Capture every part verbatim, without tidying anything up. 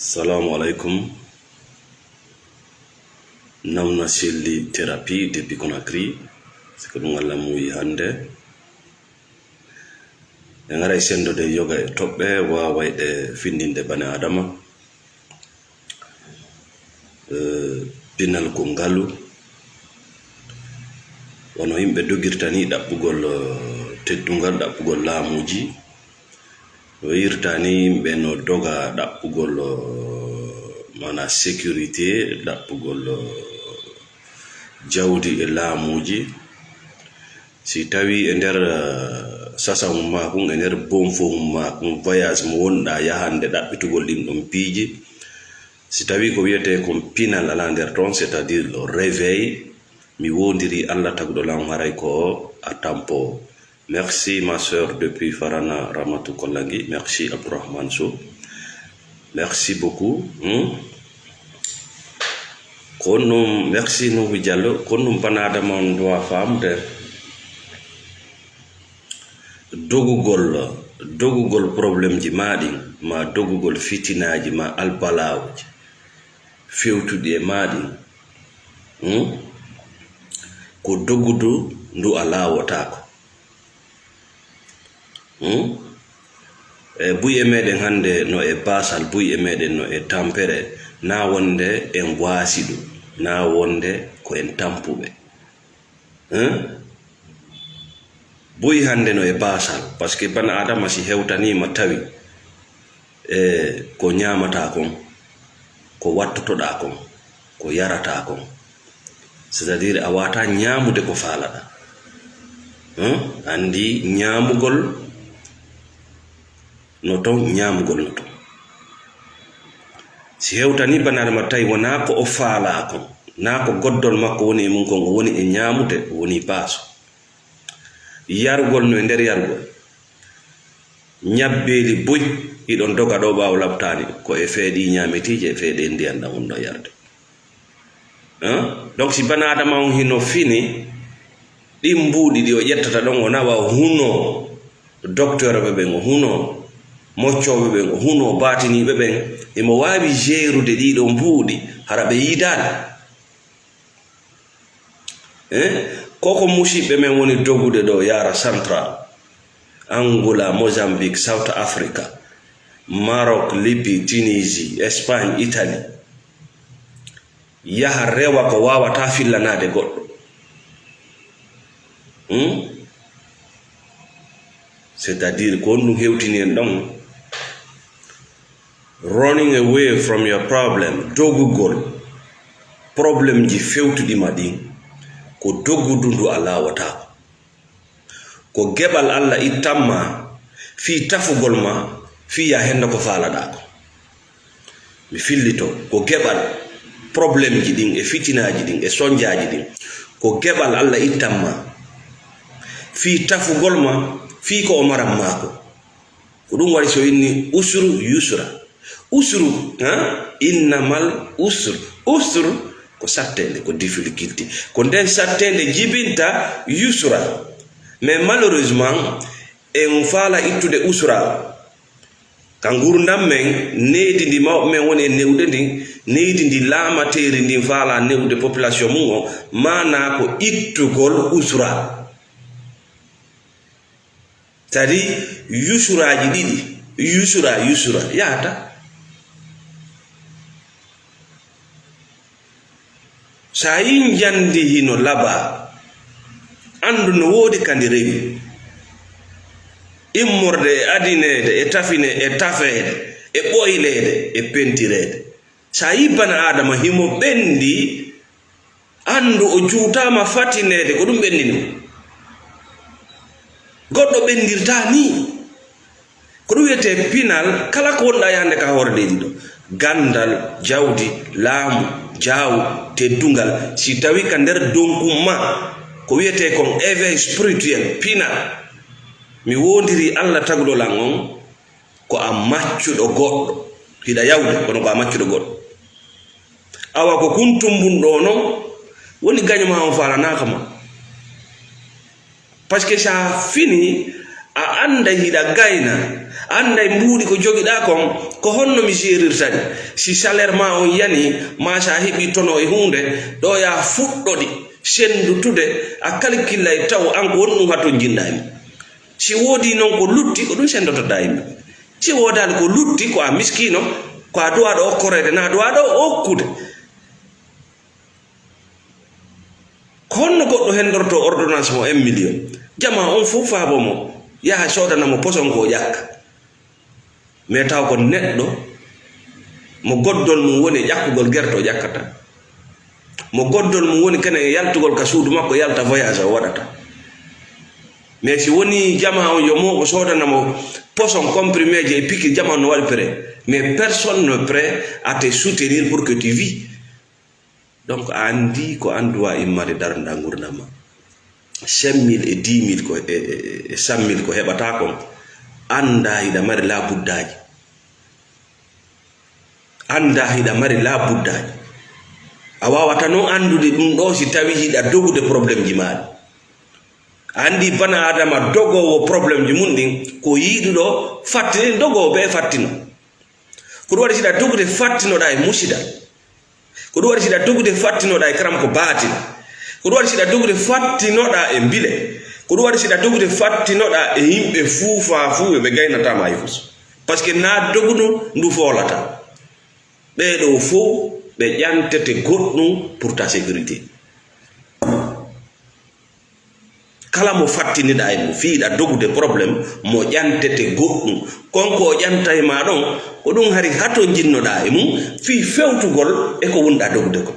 Salamu alaikum. Namna Selli Thérapie depuis Conakry. C'est que ɗum Allah muuyi hannde. En aray senndude yoga e toɓɓe waawayɗe findinde bane Adama. Eh, pinal ko ngalu. Wano yimɓe dogirta ni ɗaɓɓugol, eh, teddungal, ɗaɓɓugol laamuuji. No irta ni yimɓe no doga ɗaɓɓugol, eh, mana sécurité, ɗaɓɓugol, eh, jawdi e laamuuji. Si tawi e nder, eh, sasa mum maa kun, e nder bonfo mum maa kun, voyage mo wonɗa yahande ɗaɓɓitugol ɗin ɗon piiji, si tawi ko wiyetee kon pinal alaa nder ton, c'est-à-dire le réveil, mi wondiri Allah taguɗo lan haray ko a tampo. Merci ma sœur depuis Farana Ramatu Kollangi. Merci Abdourahmane Sow. Merci beaucoup. Hmm? Ko ɗum, merci Nuhu Diallo. Ko ɗum bana Adama on doit famde. Dogugol, dogugol problème ji ma ɗin, ma dogugol fitinaaji, ma albalaawoji fewtuɗi e ma ɗin. Hmm? Ko dogudu ndu a laawotaako. Hmm? E buy e meɗen hannde no e basal, buy e meɗen no e tampere, na wonde en waasi ɗum, na wonde ko en tampuɓe. Hmm? Buy hannde no e basal, parce que bana Adama si hewtaniima tawi e ko ñaamataa kon, ko wattotoɗaa kon, ko yarataa kon. C'est-à-dire a waawataa ñaamude ko faalaɗaa. Hmm? Anndi ñaamugol no ton, ñaamugol no ton. Si hewtanii bana Adama tawi wonaa ko o faalaa kon, naa ko goddol makko woni e mum kon, o woni e ñaamude, o woni baaso. Yarugol no e nder yarugol. Ñabbeeli buy, hiɗon doga ɗo ɓaawo labtaani, ko e feeɗi ñaametiije, e feeɗi ndiyan ɗan wonɗon yarde. Hein? Donc, si bana Adama on hino fini, ɗin mbuuɗi ɗi o ƴettata ɗon, o nawa, o hunoo docteur ɓe ɓen, o hunoo moccooɓe ɓen, o hunoo baatiniiɓe ɓen, imo waawi jeerude ɗii ɗoo mbuuɗi, hara ɓe yiidaali. Eh? Ko ko musiɓɓe men woni dogude ɗo, yaara Central, Angola, Mozambique, South Africa, Maroc, Libye, Tunisie, Espagne, Italie. Yaha rewa ko waawata fillanaade goɗɗo. Hmm? C'est-à-dire ko honɗum hewtini en ɗon? Running away from your problem, dogugol problème ji fewtuɗi ma ɗin, ko dogudu ndu a laawotaako. Ko geɓal Allah ittan ma fii tafugol ma, fii ya hennda ko faalaɗaa ko. Mi fillito, ko geɓal problème ji ɗin e fitinaaji ɗin e sonjaaji ɗin, ko geɓal Allah ittan ma fii tafugol ma, fii ko o maran maa ko. Ko ɗum waɗi so inni usru yusra. Usru, ha? Innamal usru. Usru ko satteende, ko difficulté. Ko nden satteende jibinta yusra. Mais malheureusement, en faala ittude usra. Ka ngurdam men, neydi ndi mawɓe men woni e newde ndin, neydi ndi laamateeri ndin faala newde population mum o, maanaa ko ittugol usra. C'est-à-dire, yusuraaji ɗiɗi, yusura, yusura, yahata. So a yii njandi hino labaa, anndu no woodi ka ndi rewi. Immorde e adineede, e tafine, e tafeede, e ɓoyleede, e pentireede. So a yii bana Aadama himo ɓendi, anndu o juutaama fatineede, ko ɗum ɓenndini mo. Goɗɗo ɓenndirtaa nii. Ko ɗum wiyetee pinal, kala ko wonɗaa yahande ka hoore leydi ɗo. Ganndal, jawdi, laamu, jaawu, teddungal, si tawi ka nder donkun ma, ko wiyetee kon éveil spirituel, pinal. Mi woondirii Alla taguɗo lan on, ko a maccuɗo goɗɗo. Hiɗa yawde, kono ko a maccuɗo goɗɗo. Awa ko kun tumbun ɗo non, woni gaño ma on faalanaaka ma. Parce que sa fini, a anda hiɗa gayna, Annday mbuuɗi ko jogiɗaa kon, ko honno mi jeerirta ɗi? Si salaire maa on yanii, maa si a heɓii tono e huunde, ɗo yaa fuɗɗo ɗi, senndutude, a kalkillay taw an ko honɗun hatonjinɗaa e mun. Si woodii non ko lutti, ko ɗun senndotoɗaa e mun. Si woodaali ko lutti, ko a miskiino, ko a duwaaɗo okkoreede, naa duwaaɗo okkude. Ko honno goɗɗo henndortoo ordonnance mo un million? Jamaa on fow faabo mo, yaha soodana mo poson ko o ƴakka. Mais taw ko neɗɗo mo goddol mum woni e ƴakkugol gerte o ƴakkata. Mo goddol mum woni kene e yaltugol ka suudu makko, yalta voyage o waɗata. Mais si woni jamaa on yo mo o soodana mo poson, comprimé je e piqûre, jamaa on no waɗi prêt. Mais personne n'est prêt à te soutenir pour que tu vis. Donc, a anndi ko an duwa immade darnda ngurndan ma. Cinq mille e dix mille ko, e, e, e cent mille ko heɓata kon, annda hiɗa mari laabuddaaji. Annda hiɗa mari laabuddaaji. A waawata non anndude ɗun ɗo si tawi hiɗa dogude problème ji maaɗa. A anndi bana Adama dogoowo problème ji mun ɗin, ko yiɗuɗo fattini, dogoowo ɓe fattino. Ko ɗun waɗi siɗa dogude fattinoɗaa e musida. Ko ɗun waɗi siɗa dogude fattinoɗaa e karam ko baatin. Ko ɗun waɗi siɗa dogude fattinoɗaa e mbile. Ko ɗun waɗi siɗa dogude fattinoɗaa e yimɓe fuu faa fuu ɓe gaynataama hay fus. Parce que naa dogudu ndu foolata. Ɓee ɗoo fow ɓe ƴantete goɗɗun pour ta sécurité. Kala mo fattiniɗaa e mun fii hiɗa dogude problème, mo ƴantete goɗɗun. Kon ko o ƴanta e maa ɗon, ko ɗun hari hatonjinnoɗaa e mun fii fewtugol e ko wonɗaa dogude kon.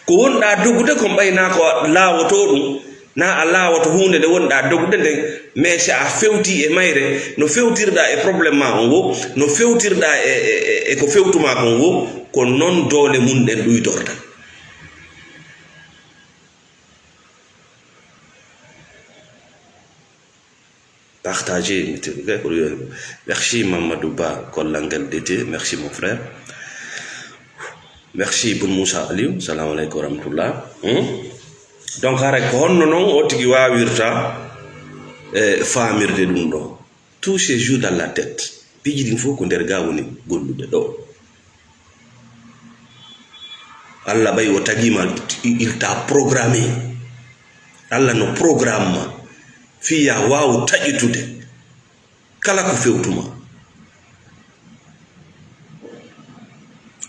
Ko wonɗaa dogude kon ɓay naa ko laawotoo ɗun, naa a laawoto huunde nde wonɗaa dogude nden, mais si a fewtii e mayre, no fewtirɗaa e problème maa on woo, no fewtirɗaa e, e, e, e ko fewtu maa kon woo, ko non doole mun ɗen ɗuytorta. Partagez, mettez le cœur. Merci Mamadou Ba, Kolangel D T, merci mon frère. Merci Bun Moussa Aliou, salam aleykum wa rahmatullah. Hmm? Donc, haray ko honno non o tigi waawirta, eh, faamirde ɗun ɗo? Tout se joue dans la tête. Piiji ɗin fow ko nder ga woni gollude ɗo. Allah ɓay o tagima, il t'a programmé. Allah no programme ma. Fii ya waawu taƴitude kala ko fewtuma.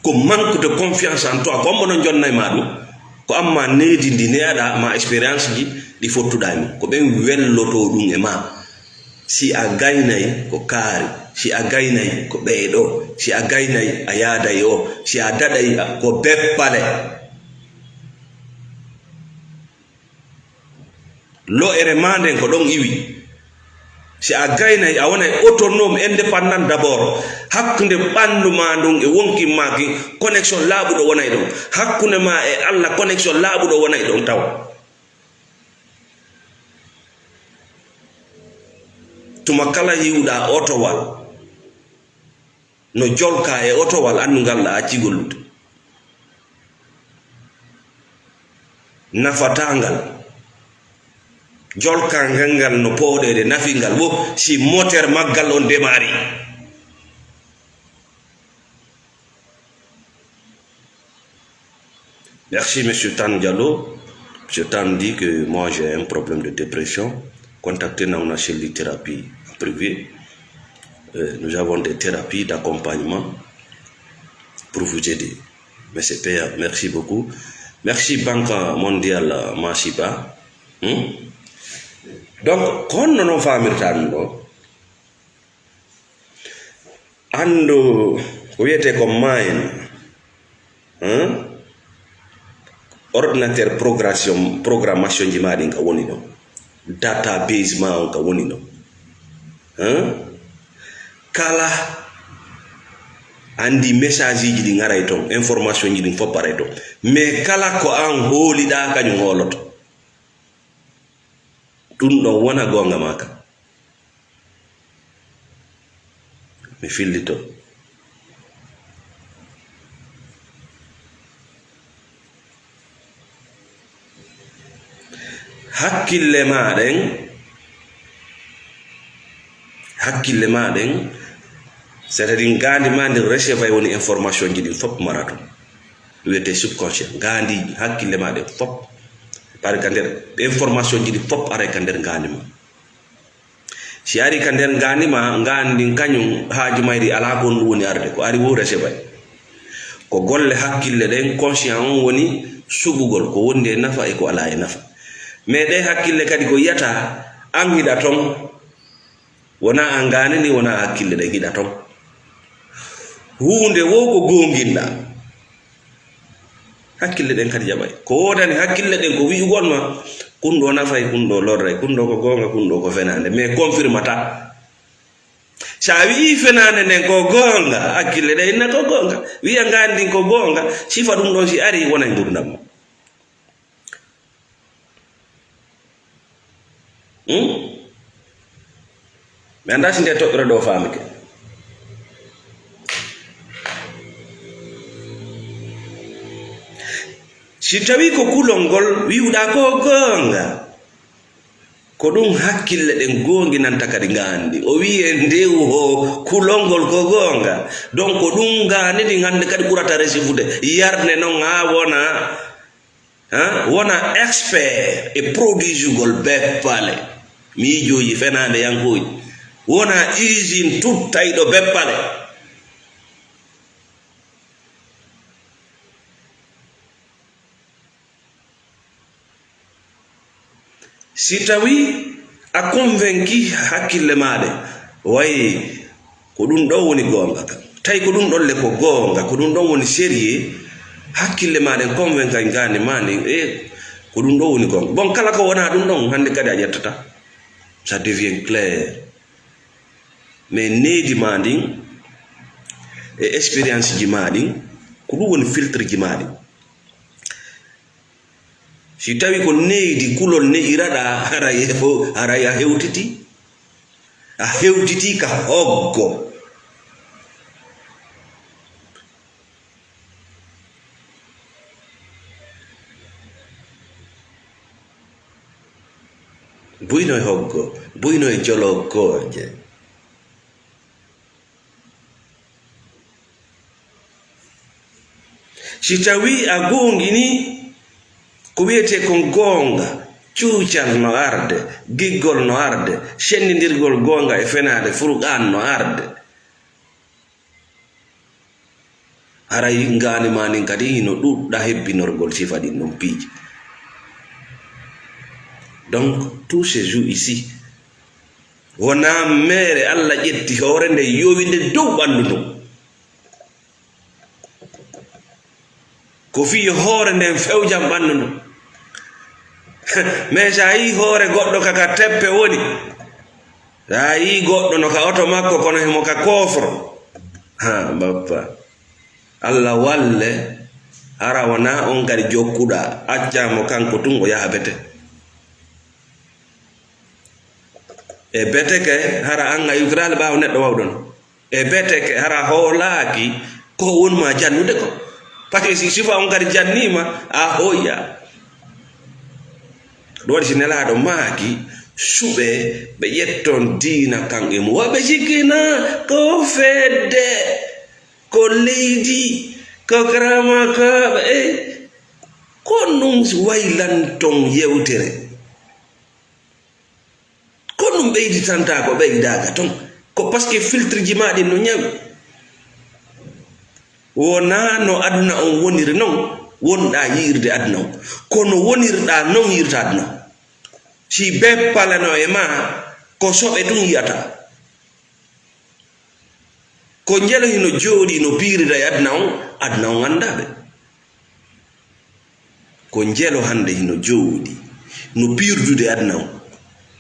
Ko manque de confiance en toi. Ko hombo non jonnay ma ɗum? Ko amma needi ndi neeɗa ma expérience ji ɗi fottuɗa e mum. Ko ɓen welloto ɗum e ma. Si a gaynay ko kaari, si a gaynay ko ɓeeɗo, si a gaynay a yaaday o, si a daɗay ko beppale. Lo'ere maa nden ko ɗon iwi. Si a gaynay, a wonay autonome, indépendant d'abord. Hakkunde ɓanndu maa ndun e wonkin maa kin, connexion laaɓuɗo wonay ɗon. Hakkunde maa e Allah, connexion laaɓuɗo wonay ɗon taw. Tuma kala hiwɗa otowal, no jolka e otowal, anndu ngal ɗa acci gollude. Nafataa ngal. Jolka ngal ngal no pooɗeede nafi ngal wo si moteur maggal on demari. Merci, Monsieur Tan Diallo. Monsieur Tan dit que moi, j'ai un problème de dépression. Contactez Nauna Shelly Thérapie en privé. Euh, nous avons des thérapies d'accompagnement pour vous aider. Mais c'est payant. Merci beaucoup. Merci, Banque Mondiale, Masiba. Hmm? Donc, ko honno non faamirta ɗum ɗo? Anndu ko wiyetee ko mine, hein? Ordinateur programmation, programmation ji maa ɗin ka woni ɗon. Database maa on ka woni ɗon. Hein? Kala anndi message ji ɗin aray ton, information ji ɗin fof aray ton. Mais kala ko an hooliɗaa, kañum hooloto. Ɗum ɗon wona goonga maa ka. Mi fillito. Hakkille maa ɗen, hakkille maa ɗen, C'est-à-dire, ngaandi ma ndin recevay woni information ji ɗin fop mara toon. Wiyete subconscient. Ngaandi hakkille ma ɗen fop. Pare ka nder information ji ɗin fop aray ka nder ngaandi ma. Si ari ka nder ngaandi ma, ngaandi ndin kañum haaju mayri alaa ko ɗum woni arde. Ko ari wo recevay. Ko golle hakkille ɗen, conscient on woni suɓugol ko wondi e nafa e ko alaa e nafa. Mais ɗe hakkille kadi ko yiyata an hiɗa toon. Wonaa an ngaandi ndin, wonaa hakkille ɗen hiɗa toon. Huunde wo ko goonginɗa. Hakkille ɗen kadi jaɓay. Ko woodani hakkille ɗen ko wi'ugol ma, kun ɗo nafay, kun ɗo lorray, kun ɗo ko goonga, kun ɗo ko fenaande. Mais confirmata. Sa wi'i fenaande nden ko goonga, hakkille ɗen inna ko goonga. Wi'a ngaandi ndin ko goonga, sifa ɗum ɗon si ari wona e ngurdam ma. Hmm? Mi anndaa si nde toɓɓere ɗo faamike. Si tawi ko kulol ngol wi'uɗaa ko goonga, ko ɗum hakkille ɗen goonginanta kadi ngaandi. O wi'i e ndewu ho kulol ngol ko goonga. Donc ko ɗum ngaandi ndin hannde kadi ɓurata resifude. Yarne non haa wona Ha? Wona expert e produit jugol beppale. Miijooji fenaande yankooji. Wona usine tuttayɗo beppale. Si tawi a convaincu hakkille maaɗe, way ko ɗum ɗo woni goonga kan. Tawi ko ɗum ɗon le ko goonga, ko ɗum ɗon woni sérieux, hakkille maaɗe convaincu ngaandi ma ndin, e ko ɗum ɗo woni goonga. Bon, kala ko wonaa ɗum ɗon, hannde kadi a ƴettata. Ça devient clair. Mais needi ma ndin, e expérience ji ma ɗin, ko ɗum woni filtre ji ma ɗin. Si tawi ko neydi kulol ne'iraɗa, haray e fo, haray a hewtiti. A hewtiti ka hoggo. Buyno e hoggo, buyno e jolokooje. Si tawii a goongini ko wiyetee kon goonga, cuucal no arde, giggol no arde, senndindirgol goonga e fenaande, furqaan no arde. Haray ngaandi maa ndin kadi hino ɗuuɗɗa hebbinorgol sifa ɗin ɗon piiji. Donc, tous ces jours ici, wonaa meere Alla ƴetti hoore nde yowi nde dow ɓanndu ndun. Ko fii yo hoore nden fewjan ɓanndu ndun. Mais so a yii hoore goɗɗo ka, ka teppe woni, so a yii goɗɗo no ka oto makko, kono himo ka coffre. Ha, bappa. Alla walle, hara wonaa on kadi jokkuɗaa, accaa mo kanko tun o yaha bete. E beteke, hara an a iwtiraali ɓaawo neɗɗo wawɗo no. E beteke, hara hoolaaki ko won ma jannude ko. Parce que si sifa on kadi janniima, a hoya. Ɗum waɗi si Nelaaɗo maaki, suɓe ɓe ƴetton diina kan e mum. Wa ɓe jikkina ko fedde, ko leydi, ko karamaka, ɓe, e, ko ɗum waylanton yewtere. Ko ɗum ɓeyditanta ko ɓeydaaka ton. Ko parce que filtre ji maa ɗin no ñawi. Wonaa no aduna on woniri non, wonɗaa yi'irde aduna on. Ko no wonirɗaa non yi'irta aduna on. Si beppale no e maa, ko soɓe tun yi'ata. Ko njelo hino jooɗii no piirira e aduna on, aduna on anndaa ɓe. Ko njelo hannde hino jooɗii no piirdude aduna on.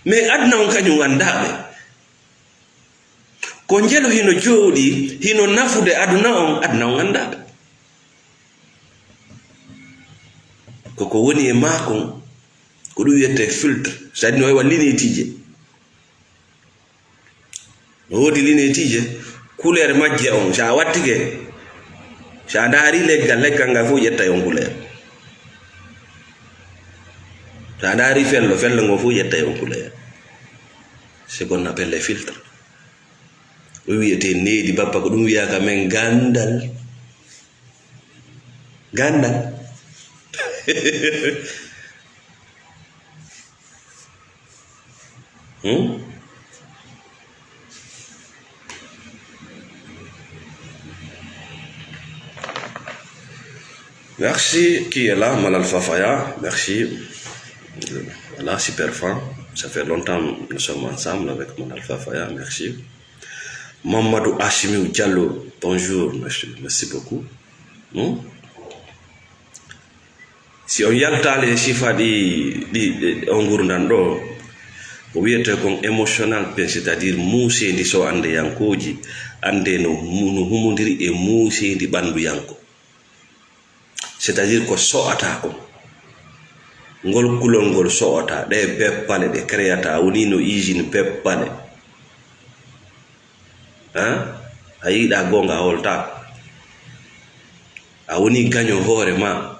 Mais aduna on kañum anndaa ɓe. Ko njelo hino jooɗii hino nafude aduna on, aduna on anndaa ɓe. Ko ko woni e maa kon, ko ɗum wiyetee filtre, c'est-à-dire no wayi lineetiije. No woodi lineetiije, couleur majje on, so a wattike, so a ndaari leggal, leggal ngal fof ƴettay on couleur. So a ndaari fello, fello ngoo fof ƴettay on couleur. C'est qu'on appelle les filtres. Ɗum wiyetee needi bappa, ko ɗum wiyaa ka men ganndal. Ganndal. Hmm? Merci, qui est là, Malal Fafaya, merci. Voilà, super fan. Ça fait longtemps que nous sommes ensemble avec Malal Fafaya, merci. Mamadou Assimiou Diallo, bonjour, merci, merci beaucoup. Hmm? Si on yaltaali e sifa ɗi, ɗi, ɗi o ngurndan ɗo, ko wiyetee kon emotional pain, c'est-à-dire muuseendi so annde yankooji, annde no, no humondiri e muuseendi ɓanndu yanko. C'est-à-dire ko so'ata kon. Ngol kulol ngol so'ata, ɗe beppale ɗe créata, woni no usine beppale. Hein? A yiɗa goonga, a holta. A woni gaño hoore ma.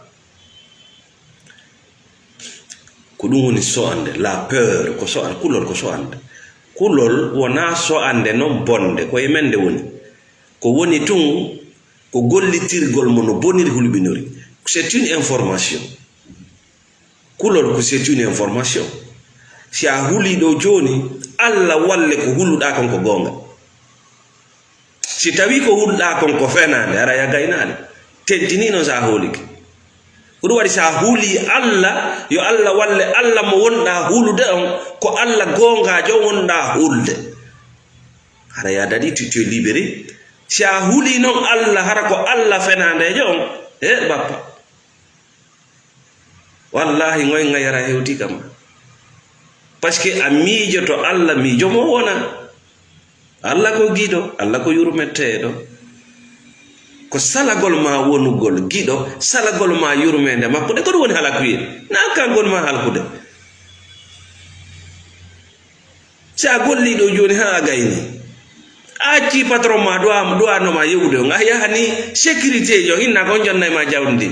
Ko ɗum woni so'ande, la peur, ko so'ande, kulol ko so'ande. Kulol wonaa so'ande noon bonde, ko e men nde woni. Ko woni tun, ko gollitirgol mo no boniri hulɓinori. C'est une information. Kulol ko c'est une information. Si a hulii ɗo jooni, Alla walle ko huluɗaa kon ko goonga. Si tawii ko hulɗaa kon ko fenaande, hara a gaynaali. Teddinii noon so a hoolike. Ko ɗum waɗi so a hulii Alla, yo Alla walle Alla mo wonɗaa hulude on, ko Alla goongaajo on wonɗaa hulde. Hara a daɗii, tu, tu es libéré. Si a hulii noon Alla, hara ko Alla fenaandeejo on, e bappa. Wallahi, ngoy ngayara hewti kam. Parce que a miijoto Alla, miijo mo wona. Alla ko giɗo, Alla ko yurmeteeɗo. Ko salagol ma wonugol giɗo, salagol ma yurmeende makko, de ko ɗum woni halakuyee. Na kangol ma halkude. Si a gollii ɗo jooni haa a gayni, a accii patron ma duwa, duwanoma yehude on, a yahani sécurité jo, inna kon jonnay ma jawdi ndi.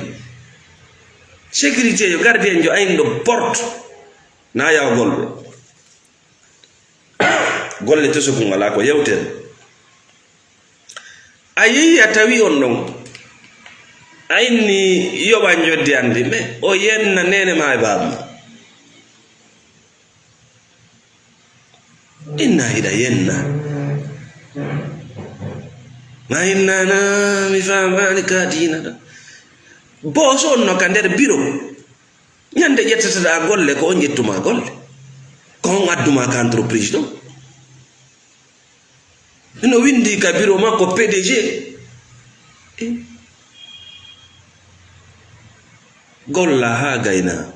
Sécurité jo, gardien jo, ayin ɗo porte, na yawgol ɓe. Golle to sukun alaa ko yewtere. A yehi a tawi on ɗon. A inni yoɓa njoddi anndi, mais o yenna neene ma e baaba ma. Inna hiɗa yenna. Ma inna na mi faamaani ka diina ɗo. Boos on no ka nder biro. Ñande ƴettataɗaa golle, ko on ƴettuma golle. Ko on adduma ka entreprise ɗon. No winndi ka biro makko P D G. Eh. Golla haa gayna.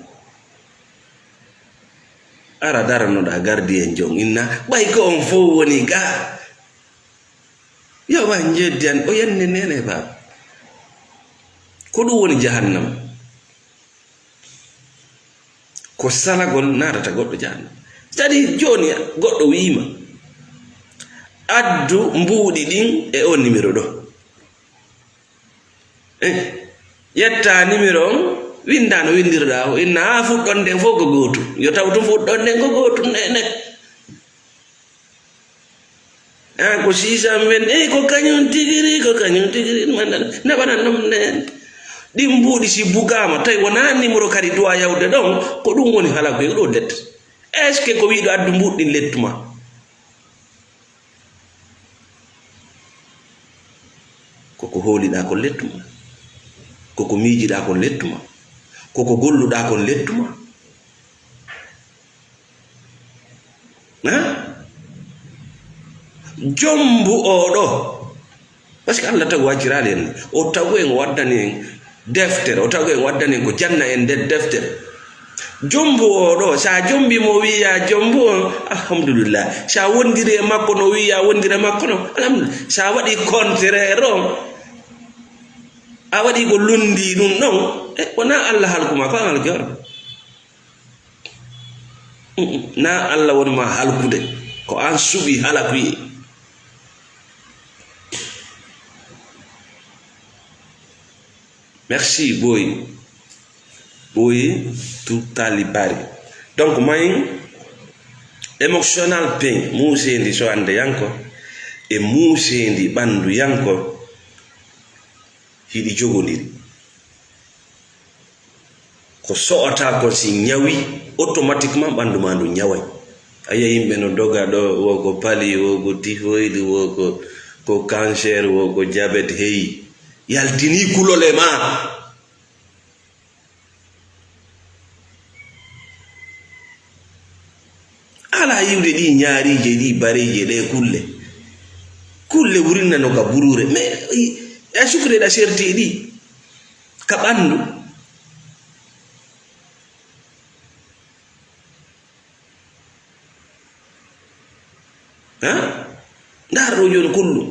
Ara daranoɗaa gardien jon inna, ɓay ko on fow woni ga. Yo ɓay njeddi an, o yenne nene ba. Ko ɗum woni jahannam. Ko salagol naatata goɗɗo jahannam. C'est-à-dire, jooni goɗɗo wi'ima, addu mbuuɗi ɗin e o numéro ɗo. Eh, ƴetta numéro on, winnda no winndirɗaa o. Inna, haa fuɗɗon nden fof ko gootum. Yo taw tun fuɗɗon nden ko gootum, ne, ne. Ah, ko six cent vingt, eh, ko kañum tigiri, ko kañum tigiri, man, naɓanan ɗum nden. Ɗin mbuuɗi si bugaama, tawi wonaa numéro kadi duwa yawde ɗon, ko ɗum woni hala ko ɗo let. Est-ce que ko wiiɗo addu mbuuɗi ɗin lettuma? Koko hooliɗaa kon lettuma. Koko miijiɗaa kon lettuma. Koko golluɗaa kon lettuma. Hein? Jombu oo ɗoo. Parce que Allah tagu acciraali en. O tagu en, o addani en deftere, o tagu en, o addani en ko janna en nder deftere. Jombu oo ɗoo, so a jombi mo, wiya jombu on, alhamdulillah. So a wondiri e makko no wiya wondiri e makko no, alhamdulillah. So a waɗi contraire on, a waɗi ko lundi ɗum ɗon, e, wonaa Allah halku ma, ko an halki hoore. Mm-mm. Na Allah woni ma halkude, ko an suɓi halakuyee. Merci, boy. Boy, tout talibari. Donc, main, emotional pain, muuseendi so annde yanko, e muuseendi ɓanndu yanko hiɗi jogondiri. Ko so'ata kon si ñawi, automatiquement ɓanndu maa ndu ñaway. A yi'a yimɓe no doga ɗo, wo ko pali, wo ko typhoïde, wo ko, ko cancer, wo ko diabète, heyi. Yaltini kulol e maa. Alaa yi'ude ɗii ñaariije, ɗii bareeje, ɗee kulle. Kulle wurinna no ka buruure. Mais, i, a sukre ɗa serti ɗi. Ka ɓanndu. Ha? Ndaar ɗo jooni kullum.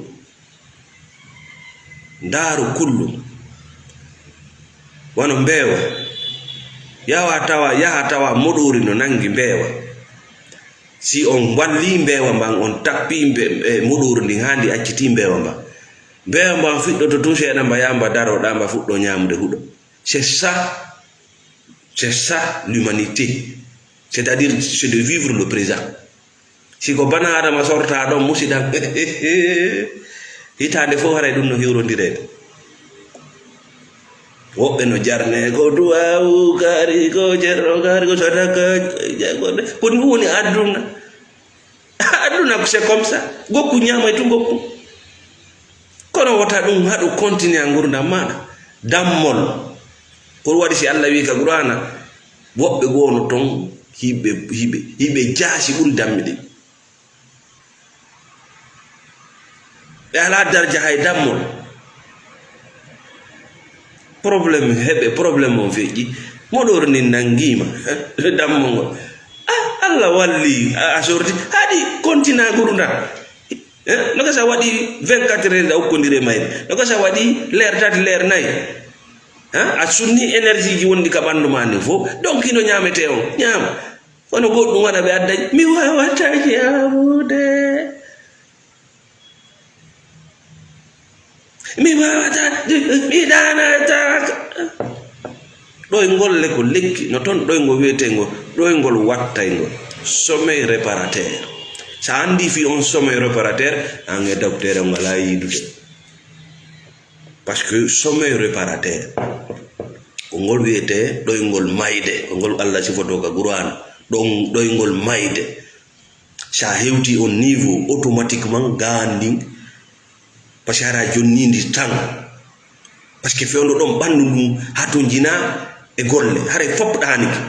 Ndaaru kullum. Wano mbeewa. Yawa tawa, yaha tawa moɗoori no nangi mbeewa. Si on wallii mbeewa mban, on tappii mbe-, e moɗoori ndin haa ndi accitii mbeewa mban. Mbeewa mban fiɗɗoto tun seeɗa mba yaa mba daro ɗaa mba fuɗɗo ñaamude huɗo. C'est ça, c'est ça l'humanité. C'est-à-dire, c'est de vivre le présent. Si ko bana Adama sorta ɗon, musiɗan. Hitaande fof haray ɗum no hiwrondireede. Woɓɓe no jarne, ko duwaawu kaari, ko cerro kaari, ko sadaka, ko ɗum woni aduna. Aduna ko c'est comme ça. Gokku ñaamay tun gokku. Kono wota ɗum haɗu continue a ngurdam maaɗa. Dammol. Ko ɗum waɗi si Allah wi'i ka Qur'aana, woɓɓe goo no ton, hiɓe, hiɓe, hiɓe jaasi ɓuri dammi ɗin. Ɓe alaa darja hay dammol. Problème heɓe, problème on feƴƴi. Moɗoor nin nanngiima. Dammo ngol. Ah, Allah walli, a, a sorti. Haɗi kontina gurdam. Eh, no gasa waɗi vingt-quatre heures a ukkondire mayre. No gasa waɗi leer tati, leer nayi. Ha? A sunni énergie ji wonɗi ka ɓanndu maa ndin fof. Donc, hino ñaametee on. Ñaama. Kono goɗɗum waɗa ɓe adday. Mi waawataa ñaamude. Mi waawataa, mi ɗaanataa. Ɗoyngol le ko lekki, no ton ɗoyngol wiyetee ngol, ɗoyngol wattayngol. Sommeil réparateur. So a anndi fii on sommeil réparateur, an e docteur on alaa yiidude. Parce que sommeil réparateur, ko ngol wiyetee ɗoyngol mayde, ko ngol Allah sifotoo ka Qur'aana, ɗon ɗoyngol mayde. So a hewtii on niveau, automatiquement gaan ndin, parce que hara jonnii ndi tan. Parce que fewndo ɗon ɓanndu ndun hatonjinaa e golle, haray fof ɗaanike.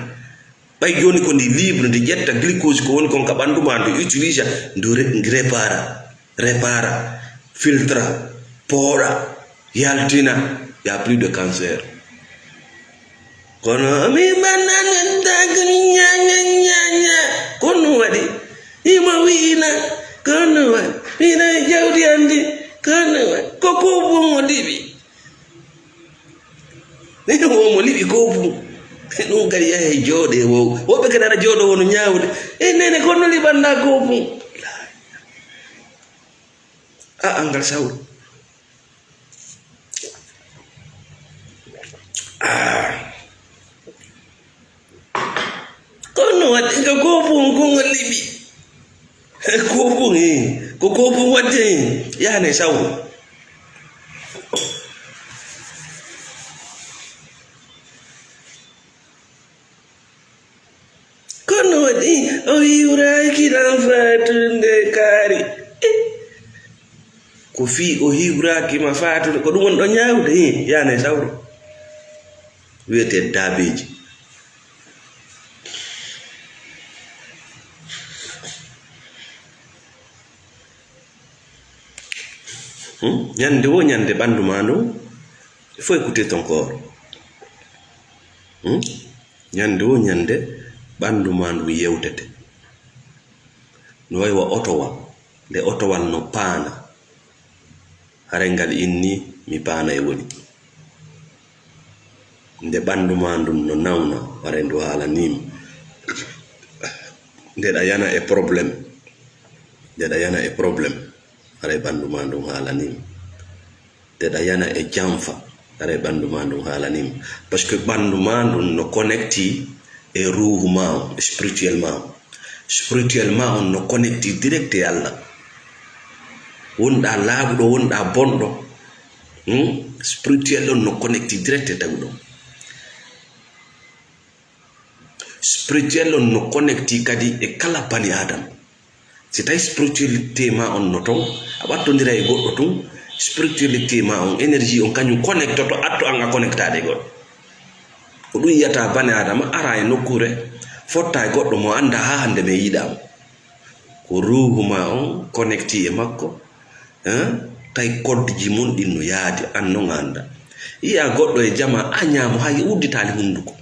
Ɓay jooni ko ndi libre, ndi ƴetta glucose ko woni kon ka ɓanndu maa, ndu utilisa, ndu re-, ndu répara, répara, filtra, pooɗa, yaltina, y a plus de cancer. Kono mi ɓanna ñantaaka, ña, ña, ña, ña. Ko no waɗi? Himo wi'ina. Ko no waɗi? Miɗa e jawdi anndi. Ko no waɗi? Ko ko bon o liɓi. Nene wo mo liɓi ko bun. Ɗum kadi yahe jooɗe wo. Woɓɓe kadi aɗa jooɗo wono ñaawde. E nene, kono liɓanɗa ko bun. A, angal sawru. Ah. Kono waɗi ko koofun kon liɓi. Koofun, eh, ko koofun waɗde, eh, yahane sawru. Kono waɗi o hiwraaki lan faatunde kaari. Eh. Ko fii o hiwraaki ma faatunde, ko ɗum woni ɗo ñaawde, eh, yahane sawru. Wiyetee daabeeji. Hmm? Ñande wo ñande ɓanndu maa ndun, il faut écouter ton corps. Hmm? Ñande wo ñande ɓanndu maa ndun yewtete. No wayi wa otowal, nde otowal no paana. Haray ngal inni mi paanay woni. Nde ɓanndu maa ndun no nawna, haray ndu haalanii ma. Nde ɗa yana e problème, nde ɗa yana e problème, haray ɓanndu maa ndun haalanii ma. Nde ɗa yana e janfa, haray ɓanndu maa ndun haalanii ma. Parce que ɓanndu maa ndun no connecté e ruuhu maa on, spirituellement. Spirituellement, on no connecté direct e Allah. Wonɗa laaɓuɗo, wonɗa bonɗo. Hmm? Spirituel on no connecti direct e taguɗo. Spirituel on no connecti kadi e kala bani Adam. Si tawi spiritualité ma on no ton, a ɓattondira e goɗɗo tun, spiritualité ma on, énergie on, kañum connectoto, atto an a connectaade e goɗɗo. Ko ɗum yiyata bani Adama ara e nokkuure, fotta e goɗɗo mo annda haa hannde men yiɗaama. Ko ruuhu ma on connecti e makko, hein? Tawi koddeji mon ɗin no yaadi, an non a annda. Yiya goɗɗo e jama, a ñaamo hay udditaali hunnduko.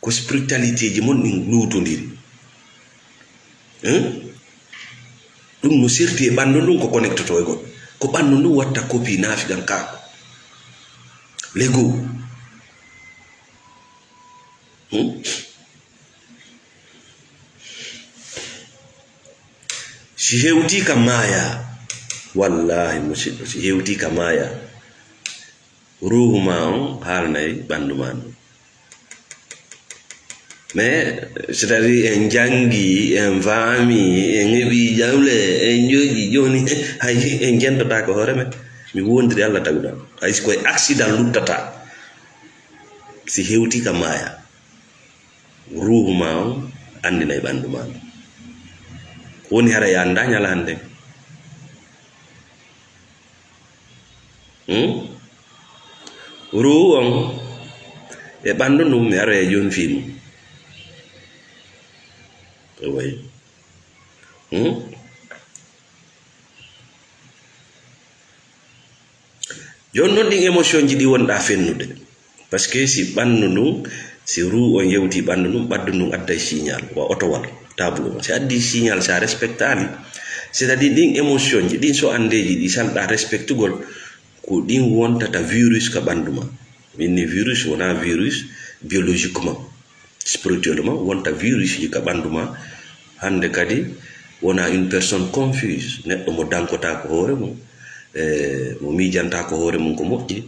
Ko spiritualité ji mon ɗin luutondiri. Hein? Ɗum no serti e ɓanndu ndun ko connectoto e goɗɗo. Ko ɓanndu ndun watta copie naafiqankaaku. Lego. Hmm? Si hewtii ka maaya, wallaahi musidɗo, si hewtii ka maaya, ruuhu ma on haalnay ɓanndu ma ndun. Mais, c'est-à-dire, en janngi, en faami, en heɓi jawle, en jooɗi jooni, hay en jentotaako hoore men. Mi wondiri Allah taguɗo am. Hay si koye accident luttata, si hewtii ka maaya, ruuhu ma on anndinay ɓanndu ma ndun. Ko woni hara e annda ñalande. Hmm? Ruuhu on e ɓanndu ndun, mi aroya jooni fii mun. Ewayi. Hmm? Jooni non ɗin émotion ji ɗi wonɗa fennude. Parce que si ɓanndu ndun, si ruuhu on yewti ɓanndu ndun, ɓanndu ndun adday signal, wa otowal, tableau. Si addi signal, si a respectaali, c'est-à-dire ɗin émotion ji, ɗin so andeeji, ɗi salɗa respectugol, ko ɗin wontata virus ka ɓanndu ma. Min ni virus wona virus biologiquement, spirituellement, wonta virus ji ka ɓanndu ma. Hannde kadi wona une personne confuse, neɗɗo mo dankotaako hoore mum, e mo miijantaako hoore mum ko moƴƴi,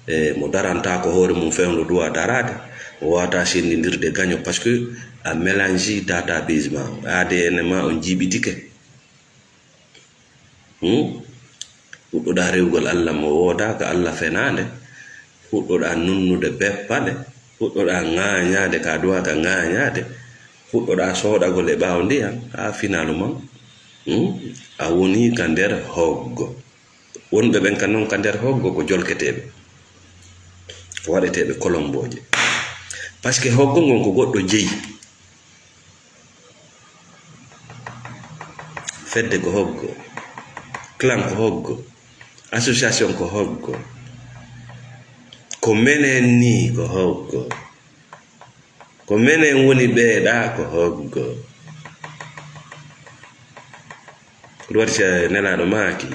e mo darantaako hoore mum fewndo duwa daraade, mo wawata senndindirde gaño, parce que a mélange database ma, A D N ma on jiiɓitike. Hmm? Fuɗɗoɗaa rewgol Allah mo woodaaka, Allah fenaande. Fuɗɗoɗaa nunnude beppale. Fuɗɗoɗaa ŋaañaade ka duwaaka ŋaañaade. Fuɗɗoɗaa sooɗagol e ɓaawo ndiyan, haa finalu man, hmm? A wonii ka nder hoggo. Wonɓe ɓen ka non ka nder hoggo ko jolketeeɓe. Ko waɗeteeɓe kolombooje. Parce que hoggo ngon ko goɗɗo jeyi. Fedde ko hoggo. Clan ko hoggo. Association ko hoggo. Ko menen ni ko hoggo. Ko menen woni ɓeeɗa ko hoggo. Ko ɗum waɗi si Nelaaɗo maaki,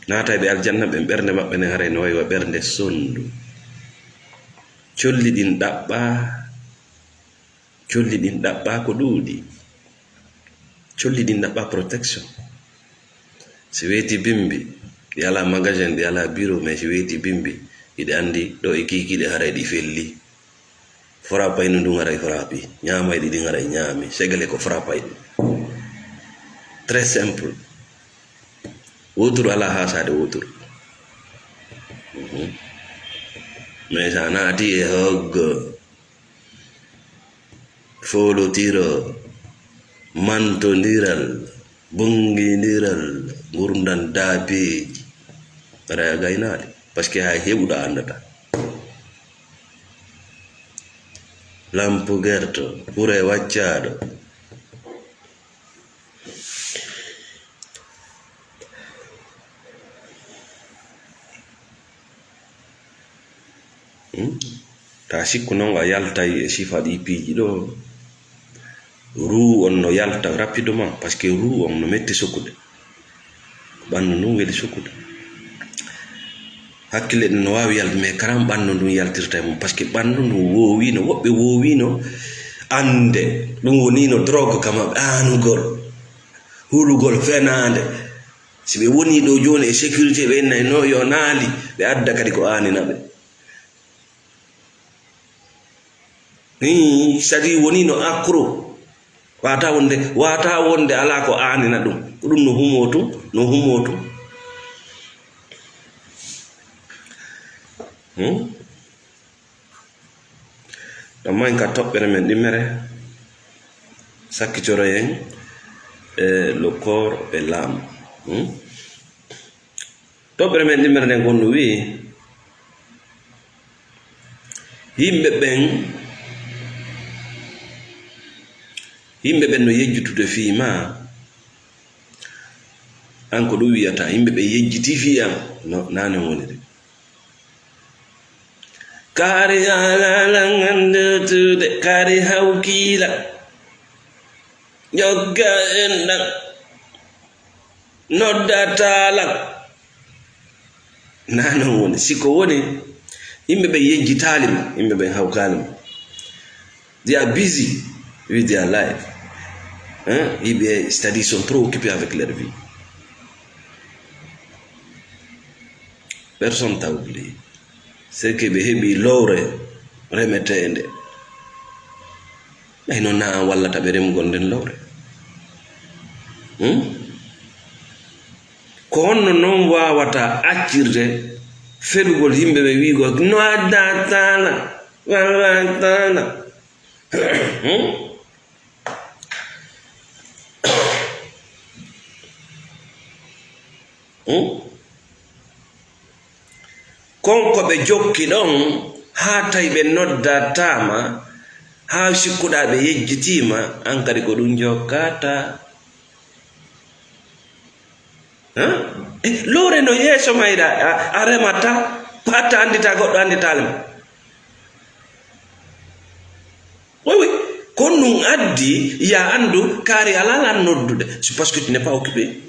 naatayɓe aljanna ɓen ɓernde maɓɓe nden haray no wayi wa ɓernde sonndu. Colli ɗin ɗaɓɓaa Colli ɗin ɗaɓɓaa ko ɗuuɗi. Colli ɗin ɗaɓɓaa protection. Si weeti bimbi, ɗi alaa magasin, ɗi alaa bureau, mais si weeti bimbi, hiɗe anndi ɗo e kiikiiɗe haray ɗi felli. Frappay no ndun haray frappi. Ñaamayɗi ɗin haray ñaami. Segale ko frappay ɗin. Très simple. Woturu alaa haasaade woturu. Mhm. Mais so a naati e hoggo, foolotiro, mantondiral, bonngindiral, ngurndan daabeeji. Haray a gaynaali, parce que hay heɓuɗo a anndataa. Lampu gerto, ɓure waccaaɗo. Hmm? Ta sikku non a yaltay e sifa ɗi piiji ɗo. Ruu on no yalta rapidement, parce que ruu on no metti sokkude. Ɓanndu ndun weli sokkude. Hakkille ɗen no waawi yaltude, mais karam ɓanndu ndun yaltirta e mum, parce que ɓanndu ndun woowino, woɓɓe woowino annde, ɗum wonino drogue ka maɓɓe, aanugol, hulugol, fenaande. Si ɓe wonii ɗo jooni e sécurité, ɓe innay no yo naali, ɓe adda kadi ko aanina ɓe. Hii, c'est-à-dire wonii no accro. Wata wonde, wata wonde alaa ko aanina ɗum. Ko ɗum no humoo tun, no humoo tun. Hmm? Ɗon maa en ka toɓɓere men ɗimmere, sakkitoro en e le corps et l'âme. Hmm? Toɓɓere men ɗimmere nden kon no wi'i, yimɓe ɓen, yimɓe ɓen no yejjitude fii maa, an ko ɗum wi'ata, yimɓe ɓen yejjitii fii an, no, naa non woni de. Kaari alaa lan anndirtude, kaari hawkiila, jogga en ɗan, noddataa lan. Naa non woni. Si ko woni, yimɓe ɓen yejjitaali ma, yimɓe ɓen hawkaali ma. They are busy with their life. Hein? Yimɓe, c'est-à-dire, sont trop occupés avec leur vie. Personne t'a oublié. C'est que ɓe heɓi lowre remeteende. Ɓay no naa an wallata ɓe remugol nden lowre. Hmm? Ko honno non waawata accirde felugol yimɓe ɓe wi'ugol, "No adda taala, walla taala"? Hmm? Hmm? Kon ko ɓe jokki ɗon, haa tawi ɓe noddataa ma, haa sikkuɗaa ɓe yejjitii ma, an kadi ko ɗum jokkataa. Hã? Eh, lowre no yeeso mayɗa, a, a remataa, hatta anndita goɗɗo annditaali ma. Oui, oui. Ko ɗum addi, ya anndu, kaari alaa lan noddude. C'est parce que tu n'es pas occupé.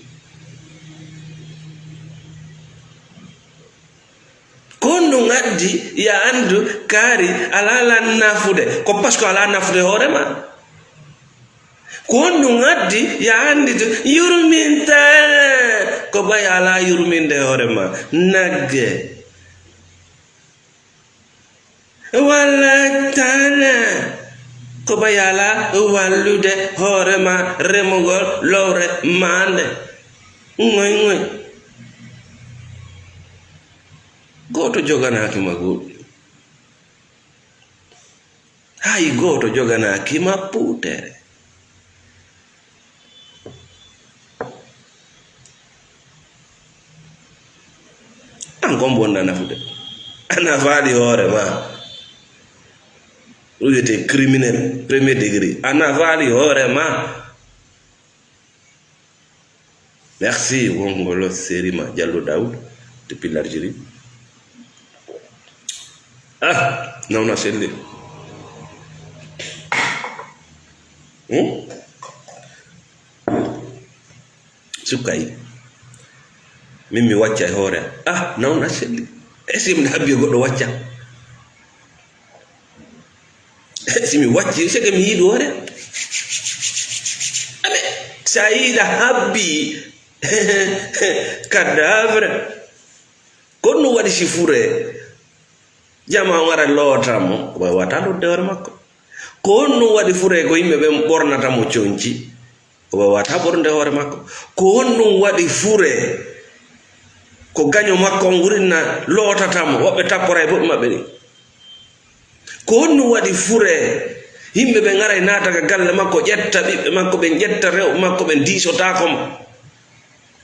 Ko ɗum addi, ya anndu, kaari alaa lan nafude. Ko parce que alaa nafude hoore ma. Ko ɗum addi, ya anndu, yurmintaa. Ko ɓay alaa yurminde hoore ma. Nagge. Walla tana ko ɓay alaa wallude hoore ma remugol lowre maa nde. Ŋoy, ŋoy. Gooto joganaaki ma goɗɗum. Hay gooto joganaaki ma puutere. An kon bonɗa nafude. A nafaali hoore ma. Ɗum wiyetee criminel premier degré. A nafaali hoore ma. Merci, wongo lo Serima Diallo Daoud depuis l'Algérie. Ah, nawna selli. Hmm? Sukkay. Min mi wacca e hoore. Ah, nawna selli. Est-ce que mi habbi goɗɗo wacca? Si mi wacci, c'est que mi yiɗi hoore. Abe, si a yiɗa habbi cadavre. Ko ɗum waɗi si fure. Jama o ngara loota mo, o ɓay wata lodde hoore makko. Ko ɗum waɗi fure ko yimɓe ɓen ɓornata mo conci. O waawata ɓornude hoore makko. Ko honɗum waɗi fure? Ko gaño makko on wurinna lootata mo. Woɓɓe tapporay boɓe maɓɓe ɗin. Ko honɗum waɗi fure? Yimɓe ɓe ngaray naata ka galle makko, ƴetta ɓiɓɓe makko, ɓe ƴetta rewɓe makko, ɓe diisotaako mo.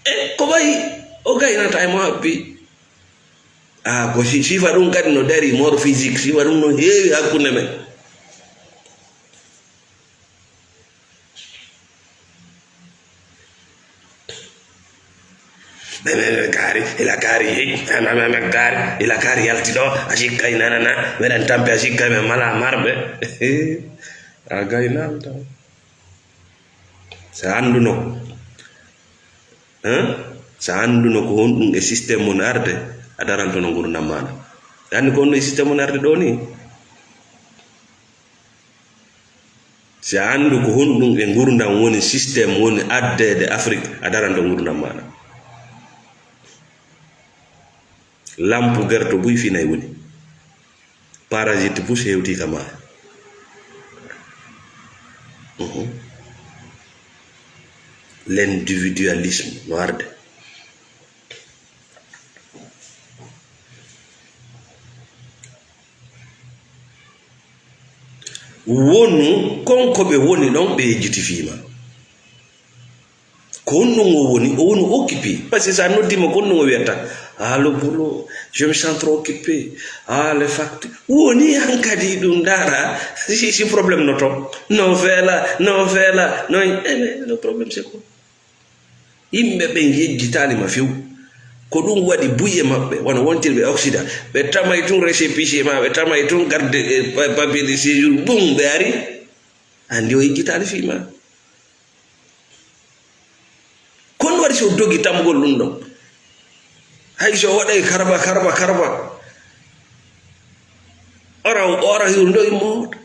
E ko ɓay o gaynata e mo habbi? Ah, ko si-, sifa ɗum kadi no dari, mor physique, sifa ɗum no heewi hakkunde men. Ɓe, ɓe, ɓe kaari, ila kaari, hey, ɓe, ɓe, ɓe, ɓe kaari, ila kaari yalti ɗo, a sikkay nanana, meɗen tampi a sikkay men mala marɓe. A gaynal taw. Sa annduno, hein? Sa annduno ko honɗum e système mon arde, a darantono ngurdam maɗa. A anndi ko honɗum e système mon arde ɗo ni? Si a anndu ko honɗum e ngurdam woni système woni addeede Afrik, a daranto ngurdam maɗa. Lampu gerto buy finay woni. Parasite bus hewti ka maayo. Mhm. L'individualisme no arde. Wonu kon ko ɓe woni ɗon, ɓe yejjiti fii ma. Ko honɗum o woni? O woni occupé. Parce que sa noddiima, ko honɗum o wiyata? Ah, le boulot, je me sens trop occupé. Ah, les factures. Woni hankadi ɗum ndaara si, si problème no ton. No feela, no feela, no, eh, mais le problème c'est quoi? Yimɓe ɓen yejjitaali ma few. Ko ɗum waɗi buy e maɓɓe, wano wontirɓe Occident. Ɓe tamay tun récépissé ma, ɓe tamay tun garde, eh, pa-, papier de séjour, bum, ɓe ari. Anndi o yejjitaali fii ma. Ko honɗum waɗi si o dogi tamgol ɗum ɗon? Hay si o waɗay karba, karba, karba. Ora, ora hirndo e moota.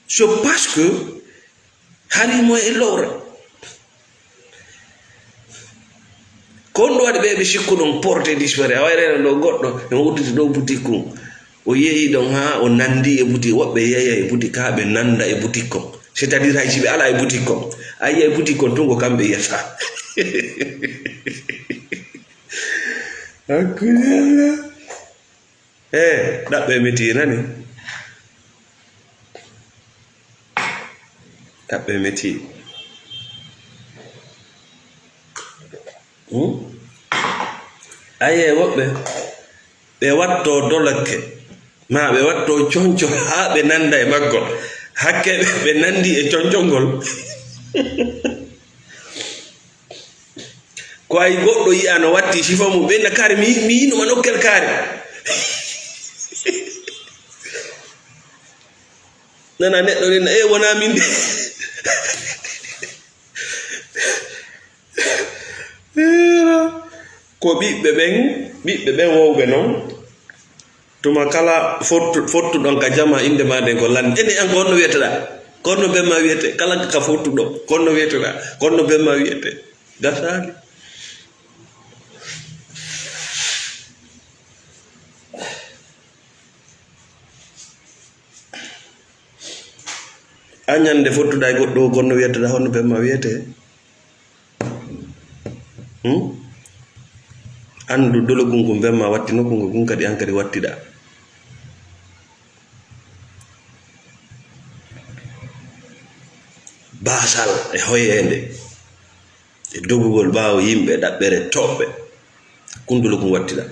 C'est parce que hari mo e lowre. Ko honɗum waɗi ɓe, ɓe sikku ɗon porté disparu? A wayre no ɗo goɗɗo, no wudditi ɗo boutique mum. O yehi ɗon haa o nandi e boutique, woɓɓe yeeya e boutique haa ɓe nanda e boutique kon. C'est-à-dire hay si ɓe alaa e boutique kon, a yi'ay boutique kon tun ko kamɓe yiyata. Hakkunde Allah. Eh, ɗaɓɓe meti nani. Ɗaɓɓe meti. Hmm? Aye woɓɓe, ɓe watto dolokke, ma ɓe watto conco haa ɓe nanda e maggol. Hakke ɓe, ɓe nandi e concol ngol. Ko ay goɗɗo yi'a no watti sifa mum, ɓe na kaari, mi, mi yi'unoo ma nokkel kaari. Nana neɗɗo ni, "Eh, wonaa min de." Ko ɓiɓɓe ɓen, ɓiɓɓe ɓen wowɓe non. Tuma kala fottu-, fottuɗon ka jama, innde maa nden ko lanndi. Ene an ko honno wiyeteɗaa? Ko honno ben maa wiyetee? Kala ka fottuɗon, ko honno wiyeteɗaa? Ko honno ben maa wiyetee? Gasaali. A ñande fottuɗaa e goɗɗo, ko honno wiyeteɗaa? Honno ben maa wiyetee? Hmm? Anndu dologun kun ben maa watti nokku ngun, kun kadi an kadi wattiɗaa. Baasal e hoyeende e dogugol ɓaawo yimɓe, ɗaɓɓere toɓɓe. Kun dologun wattiɗaa.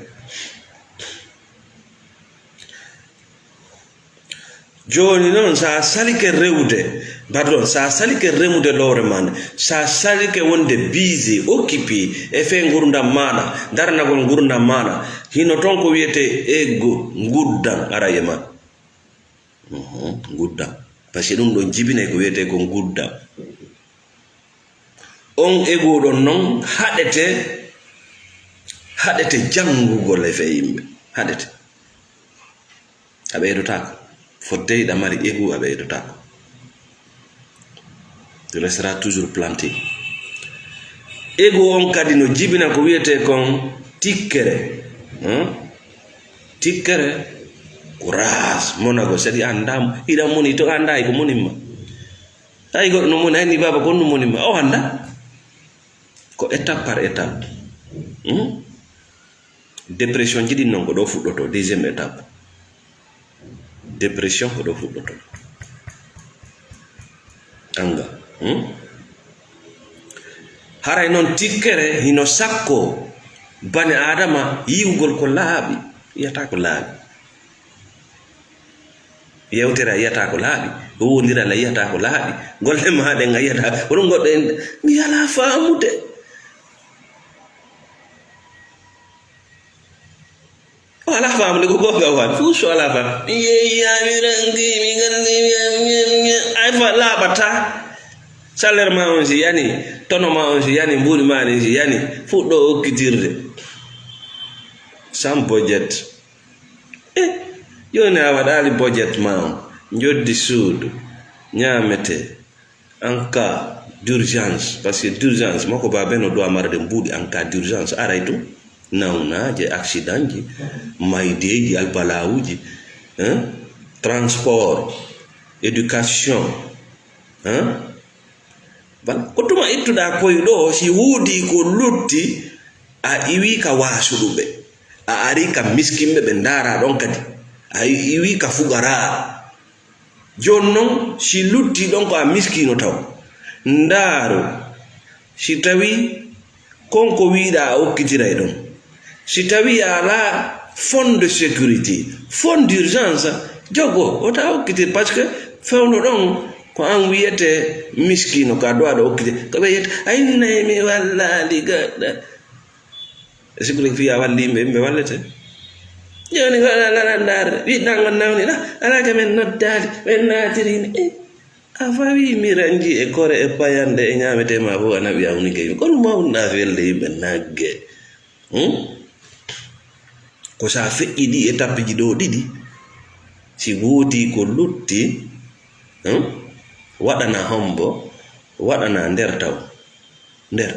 Jooni non, sa salike rewde, pardon, sa salike remude lowre maa nde, sa salike wonde busy, occupé e fee ngurdam maaɗa, daranagol ngurdam maaɗa, hino ton ko wiyetee ego, nguddan ara e ma. Mhm, nguddan. Parce que ɗum ɗon jibinay ko wiyetee ko nguddan. On ego ɗon non haɗete, haɗete janngugol e fee yimɓe. Haɗete. A ɓeydotaako. Fodde hiɗa mari ego, a ɓeydotaako. Tu resteras toujours planté. Ego on kadi no jibina ko wiyetee kon tikkere. Hein? Tikkere ko raas monagol, c'est-à-dire a anndaa mo, hiɗa moni to, a anndaa hay ko monin ma. Tawi goɗɗo no moni, ay ni baaba, ko honɗum monin ma? O anndaa. Ko étape par étape. Hmm? Dépression ji ɗin non ko ɗo fuɗɗotoo, deuxième étape. Dépression ko ɗo fuɗɗotoo. Anga. Hmm? Haray non tikkere hino sakkoo bani Aadama yi'ugol ko laaɓi, yi'ataa ko laaɓi. Yewtere a yi'ataa ko laaɓi, wowondiral a yi'ataa ko laaɓi, golle maa ɗen a yi'ataa, ko ɗum goɗɗo en, mi alaa faamude. O alaa faamude ko goonga o waɗi, fuu so alaa faamude. Mi yeeyi, mi rangi, mi ganni, mi, mi, mi, ay fa laaɓataa. Salaire maa on si yani, tono maa on si yani, mbuuɗi maa ɗin si yani, fuɗɗo okkitirde. Sans budget. Eh, jooni a waɗaali budget maa on, njoddi suudu, ñaametee, en cas d'urgence, parce que d'urgence, makko baabe no ɗo a marde mbuuɗi en cas d'urgence, aray ɗum, nawnaaje, accident ji, maydeeji, albalaawuji, hein, transport, éducation, hein, Voilà. Ko tuma ittuɗaa koy ɗo, si woodii ko lutti, a iwii ka waasuɗuɓe, a arii ka miskinɓe ɓe ndaaraa ɗon kadi, a iwii ka fugaraa. Jooni non, si luttii ɗon ko a miskiino taw. Ndaaru, si tawii kon ko wiiɗaa a okkitiray ɗon. Si tawii a alaa fonds de sécurité, fonds d'urgence, jogo, wota okkitir, parce que fewndo ɗon ko an wiyetee miskiino, ka duwaa ɗo okkitir. Ko ɓe yetta, "A innay mi wallaali gaɗa." E sikkude ko fii a walli yimɓe, yimɓe wallete. Jooni ko alaa, alaa ndaar, wiɗɗan on nawni ɗa, alaa ka men noddaali, men naatirini. Eh, a fawi miranji e kore e payanɗe e ñaametee ma fof, a naɓi awnike yimɓe. Kono mawnɗa felde yimɓe nagge. Hmm? Ko sa feƴƴi ɗi e tappeji ɗo ɗiɗi, si woodi ko lutti, hmm? Waɗana hombo, waɗana nder taw. Nder.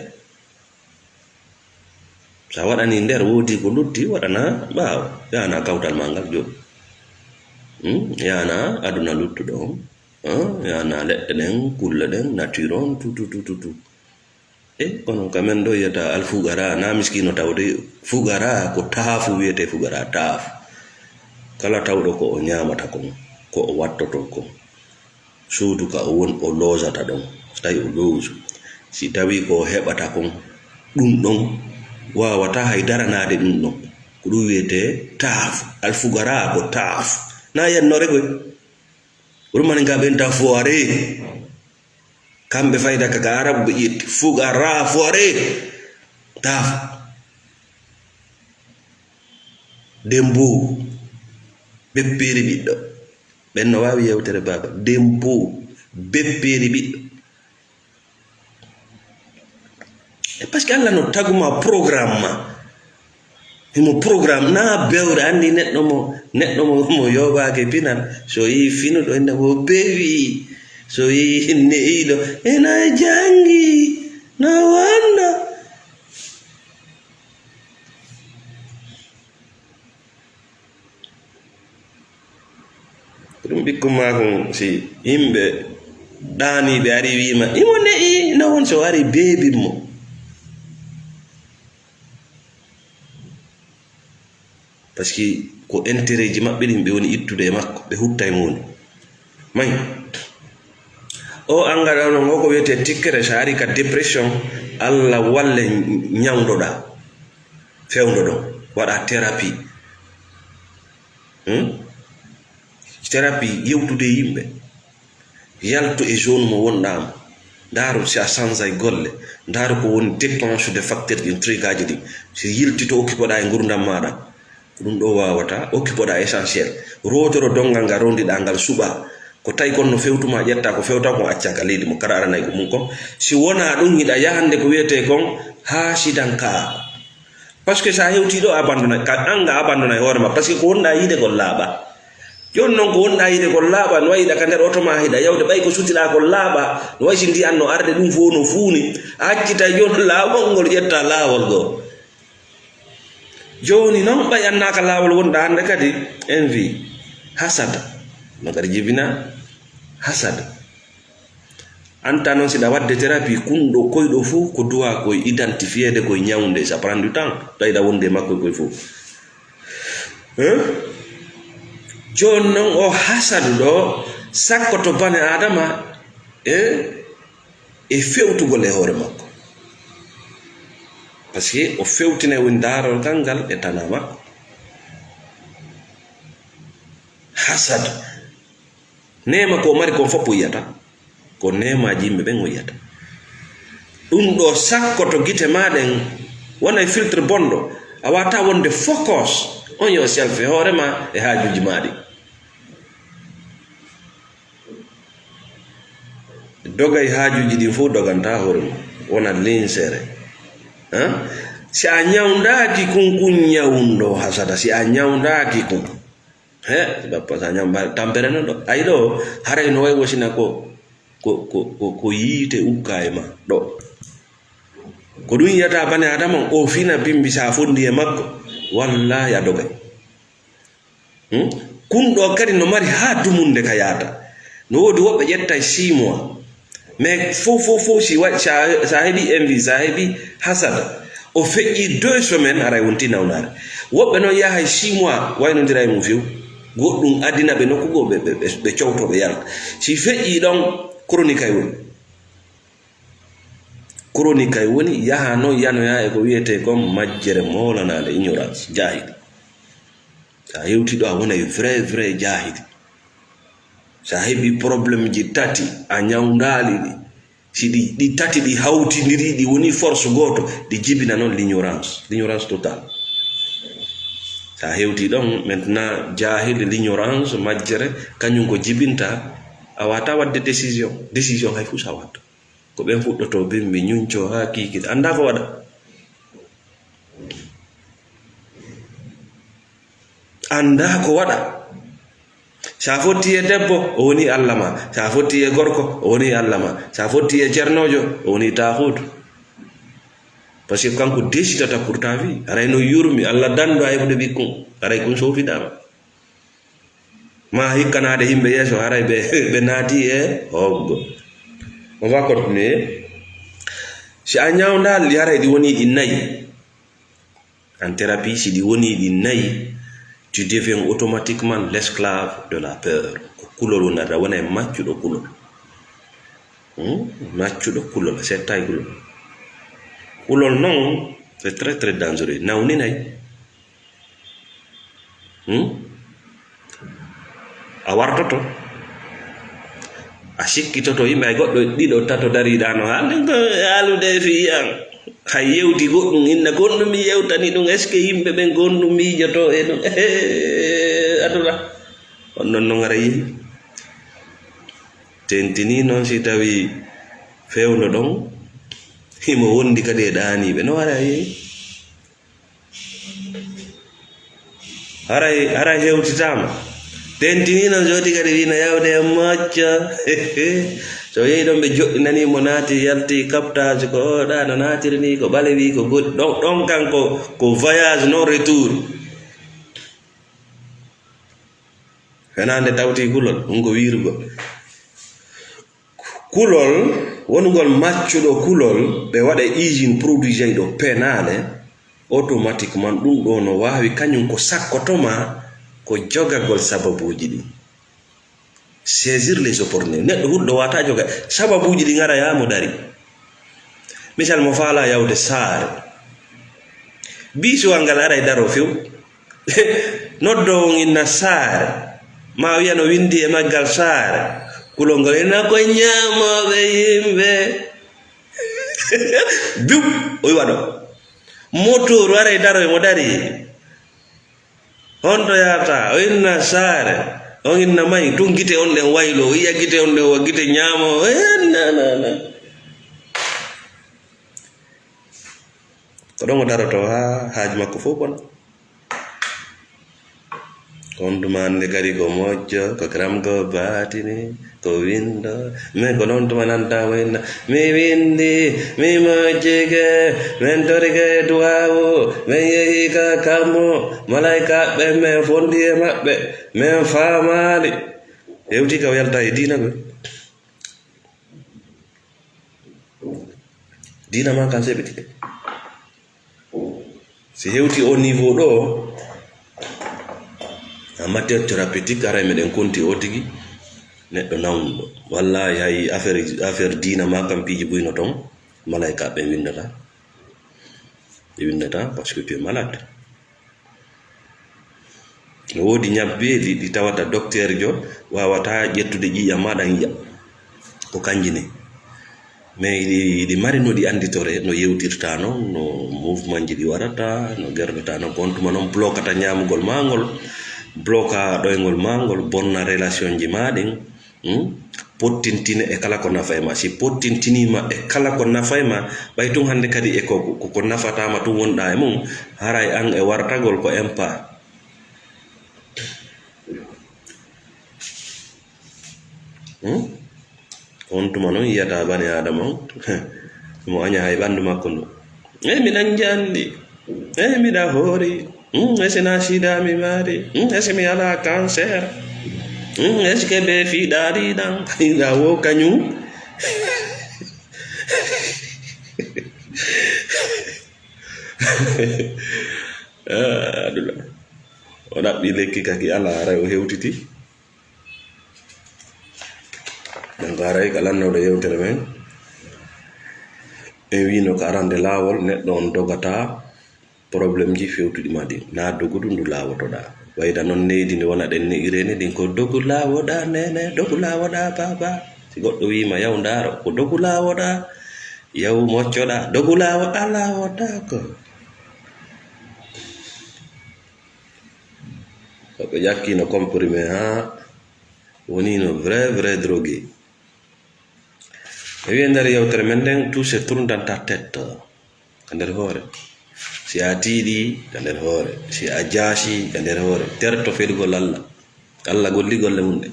Sa waɗani nder, woodi ko lutti, waɗana ɓaawo. Yana kawtal ma ngal jooɗi. Hmm? Yana aduna luttuɗo on. Hmm? Yana leɗɗe ɗen, kulle ɗen, nature on, tu, tu, tu, tu, tu. E, kono ka men ɗo yiyata alfugara, na miskino tawde, fugara ko taafu wiyete fugara, taafu. Kala tawɗo ko o ñaamata kon, ko o wattoto kon. Suudu ka o woni, o loosata ɗon, tawi o loosu. Si tawi ko o heɓata kon, ɗum ɗon waawata hay daranaade ɗum ɗon. Ko ɗum wiyete taafu. Alfugara ko taafu. Na yennore koy. Ko ɗum mani ngaɓen ta foire. Kamɓe fayda ka, ka Arabu ɓe ƴetti. Fugara foire. Taafu. Dembo. Beppeeri ɓiɗɗo. Ɓen no waawi yewtere baaba. Dembo. Beppeeri ɓiɗɗo. E parce que Allah no taguma programme ma. Himo programme na bewre, anndi neɗɗo mo, neɗɗo mo, mo yoɓaake pinal. So yi finuɗo, ina mo bewi. So yi ne'iɗo, ina jangi. No wanda. Ɗum ɓikkon maako, si yimɓe ɗaaniiɓe ari wiima, "Imo ne'i, no won so ari beebin mo." Parce que ko intérêt ji maɓɓe ɗin ɓe woni ittude e makko, ɓe hutta e muɗum. May, o angal on, on ko wiyetee tikkere, so ari ka dépression, Alla walle ñawdoɗaa, fewndo ɗon, waɗa thérapie. Hmm? Thérapie, yewtude e yimɓe. Yaltu e zone mo wonɗaa mo. Ndaaru si a sansay golle. Ndaaru ko woni déclenche de facteur ɗin, trucaaji ɗin. Si yiltito, okkipoɗaa e ngurdam maaɗa. Ko ɗum ɗo waawata, okkipoɗaa essentiel. Rootoro donngal ngal rondiɗaa ngal suɓaa. Ko tawi kon no fewtuma ƴetta, ko fewta kon acca ka leydi mo kara aranay ko mum kon. Si wonaa ɗum, hiɗa yahande ko wiyetee kon haasidankaaku. Parce que sa hewtii ɗo, abandonay, ka an nga abandonay hoore ma, parce que ko wonɗaa yiide kon laaɓa. Jooni non ko wonɗaa yiide kon laaɓa, no wayi hiɗa ka nder oto ma, hiɗa yawde, ɓay ko sutiɗaa kon laaɓa, no wayi si ndiyan no arde, ɗum fof no fuuni, a accitay jooni laawol ngol, ƴetta laawol ngol. Jooni non, ɓay annaaka laawol wonɗaa hannde kadi, envie, hasada, no kadi jibina, hasada. Anta noon, si ɗa waɗde thérapie, kunɗo koyɗo fof ko duwa koye identifiéde, koye ñawnde, ça prend du temps, tawi ɗa wonde e makko e koye fof. Hein? Jooni noon, o hasadu ɗo, sakkoto bane Adama, e, e fewtugol e hoore makko. Parce que o fewtinay woni daarorgal ngal e tanaa makko. Hasadu. Neema ko o mari kon fof o yiyata. Ko neemaaji yimɓe ɓen o yiyata. Ɗum ɗo sakkoto gite maa ɗen, wona e filtre bonɗo. A waawata wonde focus on yourself e hoore maa e haajuuji maa ɗin. Dogay haajuuji ɗin fof doganta hoore mum. Wona linsere. Hein? Si a ñawndaaki kun, kun ñawndo hasada. Si a ñawndaaki kun. He, bappa sa ñam ba-, tampere non ɗo. Ay ɗo, haray no way wasina ko, ko, ko, ko, ko yiite ukka e ma ɗo. Ko ɗum yiyata bane Adama, o fina bimbi sa fondi e makko, wallahi a dogay. Hmm? Kun ɗo kadi no mari haa dumunde ka yaata. No woodi woɓɓe ƴettay six mois. Mais fof, fof, fof, si wa-, sa, sa heɓi envie, sa heɓi hasada, o feƴƴi deux semaines, aray wonti nawnaare. Woɓɓe noon yahay six mois, waynondira e mum few. Goɗɗum adina ɓe nokku goo, ɓe, ɓe, ɓe, ɓe cowto, ɓe yalta. Si feƴƴi ɗon, chronique ay woni. Chronique ay woni, yaha noon yanoya e ko wiyetee kon majjere moolanaande, ignorance, jaahili. Sa hewti ɗo, a wonay vrai, vrai jaahili. Sa heɓi problème ji tati, a ñawndaali ɗi. Si ɗi, ɗi tati ɗi hawtindiri, ɗi woni force gooto, ɗi jibina noon l'ignorance. L'ignorance totale. Sa hewti ɗon, maintenant, jaahil, l'ignorance, majjere, kañum ko jibinta, a waata waɗde décision. Décision hay fuu sa watta. Ko ɓen fuɗɗoto bimbi, ñuñco haa kiikiiɗe. Anndaa ko waɗa. Anndaa ko waɗa. Sa fotti e debbo, o woni Allah ma. Sa fotti e gorko, o woni Allah ma. Sa fotti e ceernoojo, o woni taaxuutu. Parce que kanko décidata pour ta vie. Haray no yurmi, Allah dandu a heɓude ɓikkun. Haray kun soofidaama. Ma hikkanaade yimɓe yeeso, haray ɓe, ɓe naati e hoggo. On va continuer. Si a ñawndaali, haray ɗi woni ɗi nayi. En thérapie, si ɗi woni ɗi nayi, tu deviens automatiquement l'esclave de la peur. Ko kulol woni, aɗa wona e maccuɗo kulol. Hmm? Maccuɗo kulol, a settaay kulol. Kulol noon, c'est très, très dangereux. Nawninay. Hmm? A wartoto. A sikkitoto yimɓe, hay goɗɗo ɗiɗo, tato dariɗaano, haalde ko haalude e fii an. Hay yewti goɗɗum, inna ko honɗum mi yewtani ɗum, est-ce que yimɓe ɓen ko honɗum miijoto e ɗum? Aduna. On non non ara yehi. Tentini noon si tawi fewndo ɗon, himo wondi kadi e ɗaaniiɓe. No ara yehi. Haray, haray hewtitaama. Tentini noon jodi kadi wii no yawde e macca. So yehi ɗon ɓe joɗɗinanii mo, naati, yalti, captage ko oɗa no naatiri ni, ko ɓalewi, ko goɗɗi. Ɗon, ɗon kan ko, ko voyage non retour. Fenande tawti kulol, ɗum ko wiirugol. Kulol, wonugol maccuɗo kulol, ɓe waɗa usine produit jeyɗo penaale, automatiquement ɗum ɗo no waawi kañum ko sakkotoma ko jogagol sababuuji ɗin. Saisir les opportunités. Neɗɗo hulɗo wata joga sababuuji ɗi ngara yaa mo dari. Misal mo faala yawde saare. Biisuwal ngal aray daro few. Noddoowo on inna saare. Ma wiya no windi e maggal saare. Kulol ngol inna ko ñaamooɓe yimɓe. Biw, o wiwa ɗo. Motooru aray daro e mo dari. Honto yahata? O inna saare. On inna may, tun gite on ɗen waylo. O yiya gite on ɗen wa gite ñaamo. Eh, na, na, na. Ko ɗon o daroto haa haaju makko fof bona. Ko on tuma hannde kadi ko moƴƴo, ko karam ko baatini, ko winndo. Mais ko noon tuma nanta winndo. Mi winndi, mi moƴƴike, min torike duwaawu, min yehi ka kammu, malaykaaɓe men fondi e maɓɓe, min faamaali. Hewti ka o yalta e diina koy. Diina ma kan seɓiti. Si hewti o niveau ɗo, en matière thérapeutique, aray meɗen konti o tigi neɗɗo nawnuɗo. Walla hay affaire, affaire diina ma kan piiji buyno ton, malaykaaɓe winndata. Ɓe winndata parce que tu es malade. No woodi ñabbeeli ɗi tawata docteur jo waawata ƴettude ƴiiƴam maaɗa yiya. Ko kanji ni. Mais iɗi, iɗi mari no ɗi annditore, no yewtirta non, no mouvement ji ɗi waɗata, no gerdata non. Ko on tuma non blokata ñaamugol maa ngol, bloka ɗoyngol maa ngol, bonna relation ji maa ɗin. Hmm? Pottintine e kala ko nafa e ma. Si pottintiniima e kala ko nafa e ma, ɓay tun hannde kadi e ko, ko, ko nafata ma tun wonɗa e mum, haray an e wartagol ko empa. Hmm? On tuma non yiyata bani Adama on, mo aña hay ɓandu makko ndu. Eyi, mi nangi anndi. Eyi, miɗa hoori. Hmm, esi na sida mi mari. Hmm, esi mi ala cancer. Hmm, esi ke be fi ɗaɗi ɗan. Ina wo kañum. Ah, aduna. O ɗaɓɓi lekki kaki alaa, haray o hewtiti. Donc, haray ka lannooɗo yewtere men, en wiino ko arande laawol, neɗɗo on dogata problémeji fewtuɗi ma ɗin. Na dogudu ndu laawotoɗaa. Wayda non neydi ndi wona ɗen ne'irene ɗin ko dogu laawoɗaa nene, dogu laawoɗaa baaba. Si goɗɗo wiima yaw ndaaro, ko dogu laawoɗaa, yaw moccoɗaa, dogu laawoɗaa laawotaako. Ko ɓe ƴakkino comprimé haa wonino vrai, vrai drogué. E wiye nder yewtere men nden, tout se tourne dans ta tête. Ka nder hoore. Si a tiiɗi, ka nder hoore. Si a jaasi, ka nder hoore. Terto felugol Allah. Allah golli golle mum ɗe.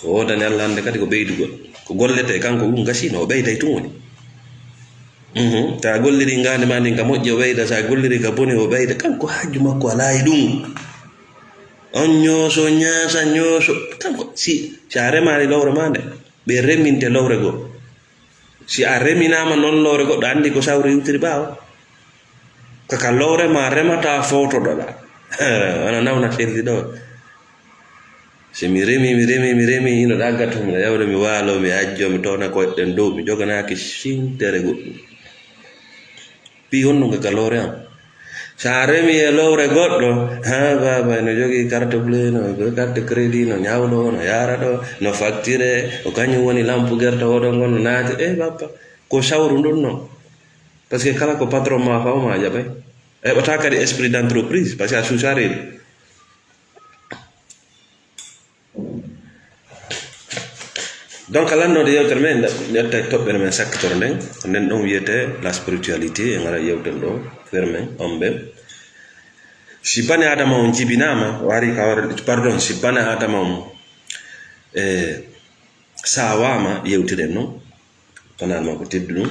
Ko woodani Allah hannde kadi ko ɓeydugol. Ko gollete kanko ɗum gasino, o ɓeyday tun woni. Mhm. Ta golliri ngaandi ma ndin ka moƴƴi, o ɓeyda. Sa golliri ka boni, o ɓeyda. Kanko haaju makko alaa e ɗum. On ñooso, ñaasa, ñooso. Kanko, si, si a remaali lowre ma nde, ɓe reminte lowre goo. Si a reminaama non lowre goɗɗo, anndi ko sawri iwtiri ɓaawo. Kaka lowre ma remata fowtoɗoɗa. Ana nawna selli ɗo. Si mi remi, mi remi, mi remi, ino ɗagga to mi yawde, mi waalo, mi ajjo, mi towna koyɗen dow, mi joganaaki sintere goɗɗum. Ɓii honɗum ka lowre am? Sa remi e lowre goɗɗo, ha, baaba, no jogii carte bleue, no jogii carte crédit, no ñawlo, no yaara ɗo, no facture, o kañum woni lampu gerte hoɗo ngon no naati. Eh, bappa, ko sawru ndun non. Parce que kala ko patron ma faw ma jaɓay. A heɓata kadi esprit d'entreprise, parce que a suusa reedu. Donc, lannooɗo yewtere men, ƴetta toɓɓere men sakkitoro nden, nden ɗon wiyete la spiritualité, en ara yewten ɗo, fermen, on ɓe. Si bane Adama on jibinaama, o ari ka hoore, pardon, si bane Adama on, eh, saawaama, yewtiren non, tanaan ma ko teddu ɗum.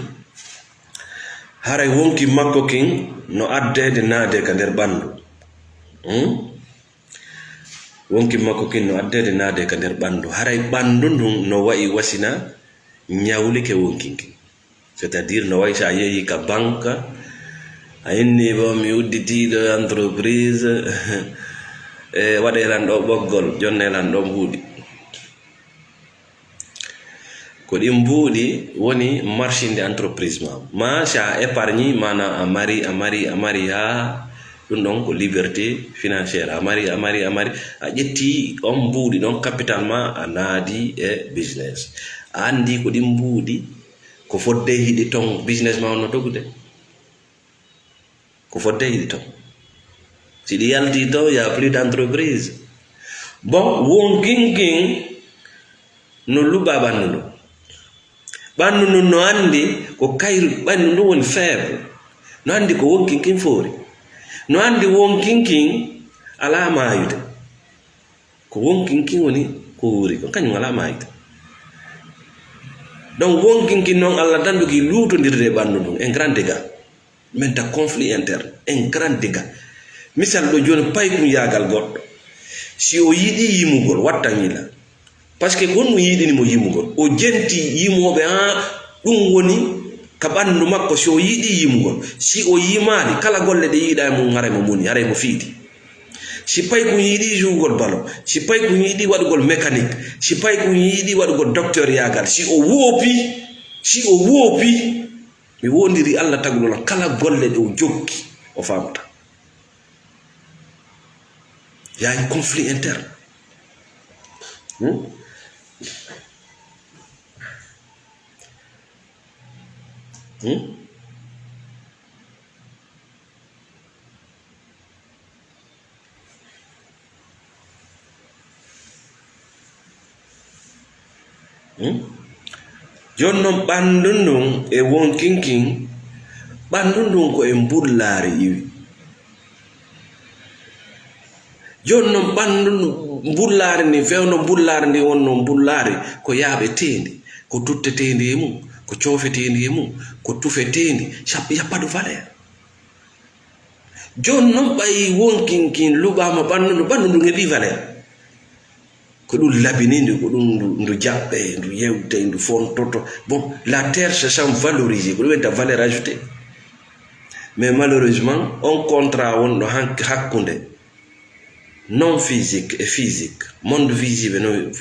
Haray wonki makko kin no addeede naade ka nder ɓanndu. Hmm? Wonki makko kin no addeede naade ka nder ɓanndu. Haray ɓanndu ndun no wa'i wasina ñawlike wonkin kin. C'est-à-dire no wa'i sa yehi ka banque, a inni bo mi udditiiɗo entreprise, e waɗe lan ɗo ɓoggol, jonne lan ɗo mbuuɗi. Ko ɗin mbuuɗi woni marchinde entreprise ma. Ma si a épargne, mana a mari, a mari, a mari, haa ɗum ɗon ko liberté financière. A mari, a mari, a mari, a ƴetti on mbuuɗi ɗon capital ma, a naadi e business. A anndi ko ɗin mbuuɗi, ko fodde hiɗi ton business ma on no dogude. Ko fodde yiɗi ton. Si ɗi yalti ton, y a plus d'entreprise. Bon, wonkinkin no luɓa ɓanndu ndun. Ɓanndu ndun no anndi ko kayru, ɓanndu ndun woni faible. No anndi ko wonkinkin foori. No anndi wonkinkin alaa maayude. Ko wonkinkin woni ko wuuri ko, kañum alaa maayude. Donc, wonkinkin non Allah danduki luutondirde e ɓanndu ndun, un grand dégât. Min ta conflit interne, un grand dégât. Misal ɗo jooni, paykun yaagal goɗɗo. Si o yiɗi yimugol, wattan yila. Parce que ko honɗum yiɗini mo yimugol? O jenti yimooɓe haa ɗum woni ka ɓanndu makko. Si o yiɗi yimugol, si o yimaali, kala golle ɗe yiɗa e mum, haray mo muni, haray mo fiidi. Si paykun yiɗi jouugol ballon, si paykun yiɗi waɗugol mécanique, si paykun yiɗi waɗugol docteur yaagal, si o woopi, si o woopi, mi wondiri Allah tagɗo lan, kala golle ɗe o jokki, o faamata. Il y a un conflit interne. Hmm? Hmm? Hmm? Jooni non ɓanndu ndun e wonkinkin, ɓanndu ndun ko e mbullaari iwi. Jooni non ɓanndu ndu, mbullaari ndin, fewndo mbullaari ndin wonno mbullaari ko yaaɓeteendi, ko tutteteendi e mum, ko coofeteendi e mum, ko tufeteendi, ça, y a pas de valeur. Jooni non ɓay wonkinkin luɓaama ɓanndu ndu, ɓanndu ndun heɓii valeur. Ko ɗum labini ndu, ko ɗum ndu, ndu jaɓɓe, ndu yewte, ndu fontoto. Bon, la terre se sent valorisée, ko ɗum wiyata valeur ajoutée. Mais malheureusement, on contrat wonɗo hank-, hakkunde non physique et physique, monde visible, no,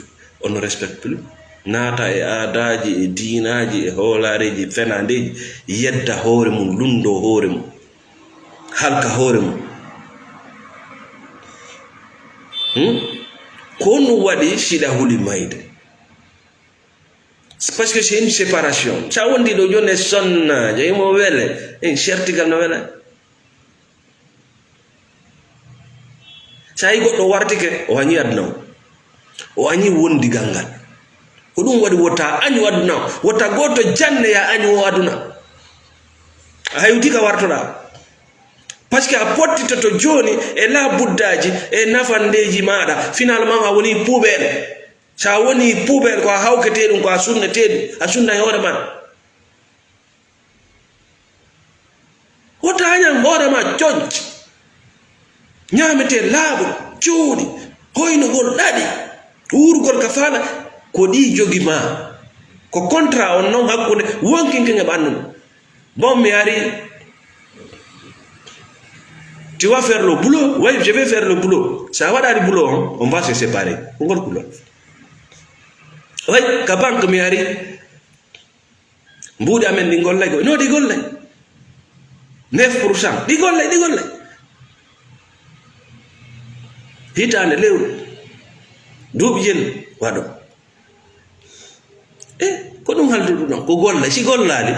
on ne respecte plus. Naata e aadaaji, e diinaaji, e hoolaareeji, fenaandeeji, yedda hoore mum, lunndoo hoore mum, halka hoore mum. Hmm? Ko honɗum waɗi siɗa huli mayde? C'est parce que c'est une séparation. Sa wondi ɗo jooni e sonna, je imo wele, en certigal no wela. Sa yi goɗɗo wartike, o añi aduna o. O añi wondigal ngal. Ko ɗum waɗi wota añu aduna o. Wota gooto janne ya añu o aduna. A hewti ka wartoɗa. Parce que a pottitoto jooni e la buddaaji e nafandeeji maaɗa. Finalement, a woni poubelle. Sa woni poubelle, ko a hawketee ɗum, ko a sunnetee ɗum, a sunna e hoore ma. Wota añan hoore ma conci. Ñaametee laaɓol, cuuɗi, hoynugol ɗaɗi, wuurugol ka faala, ko ɗi jogi ma. Ko contrat on non hakkunde wonkinkin e ɓannun. Bon, mi ari. Tu vas faire le boulot. Oui, je vais faire le boulot. Sa waɗaali boulot on, on va se séparer. Ko ngol kulol. Oui, ka banque mi ari. Mbuuɗi amen ɗi gollay ko? No ɗi gollay. Neuf pour cent. Ɗi gollay, ɗi gollay. Hitaande lewru. Duuɓi jel waɗo. E, ko ɗum halduɗo ɗon. Ko gollay. Si gollaali,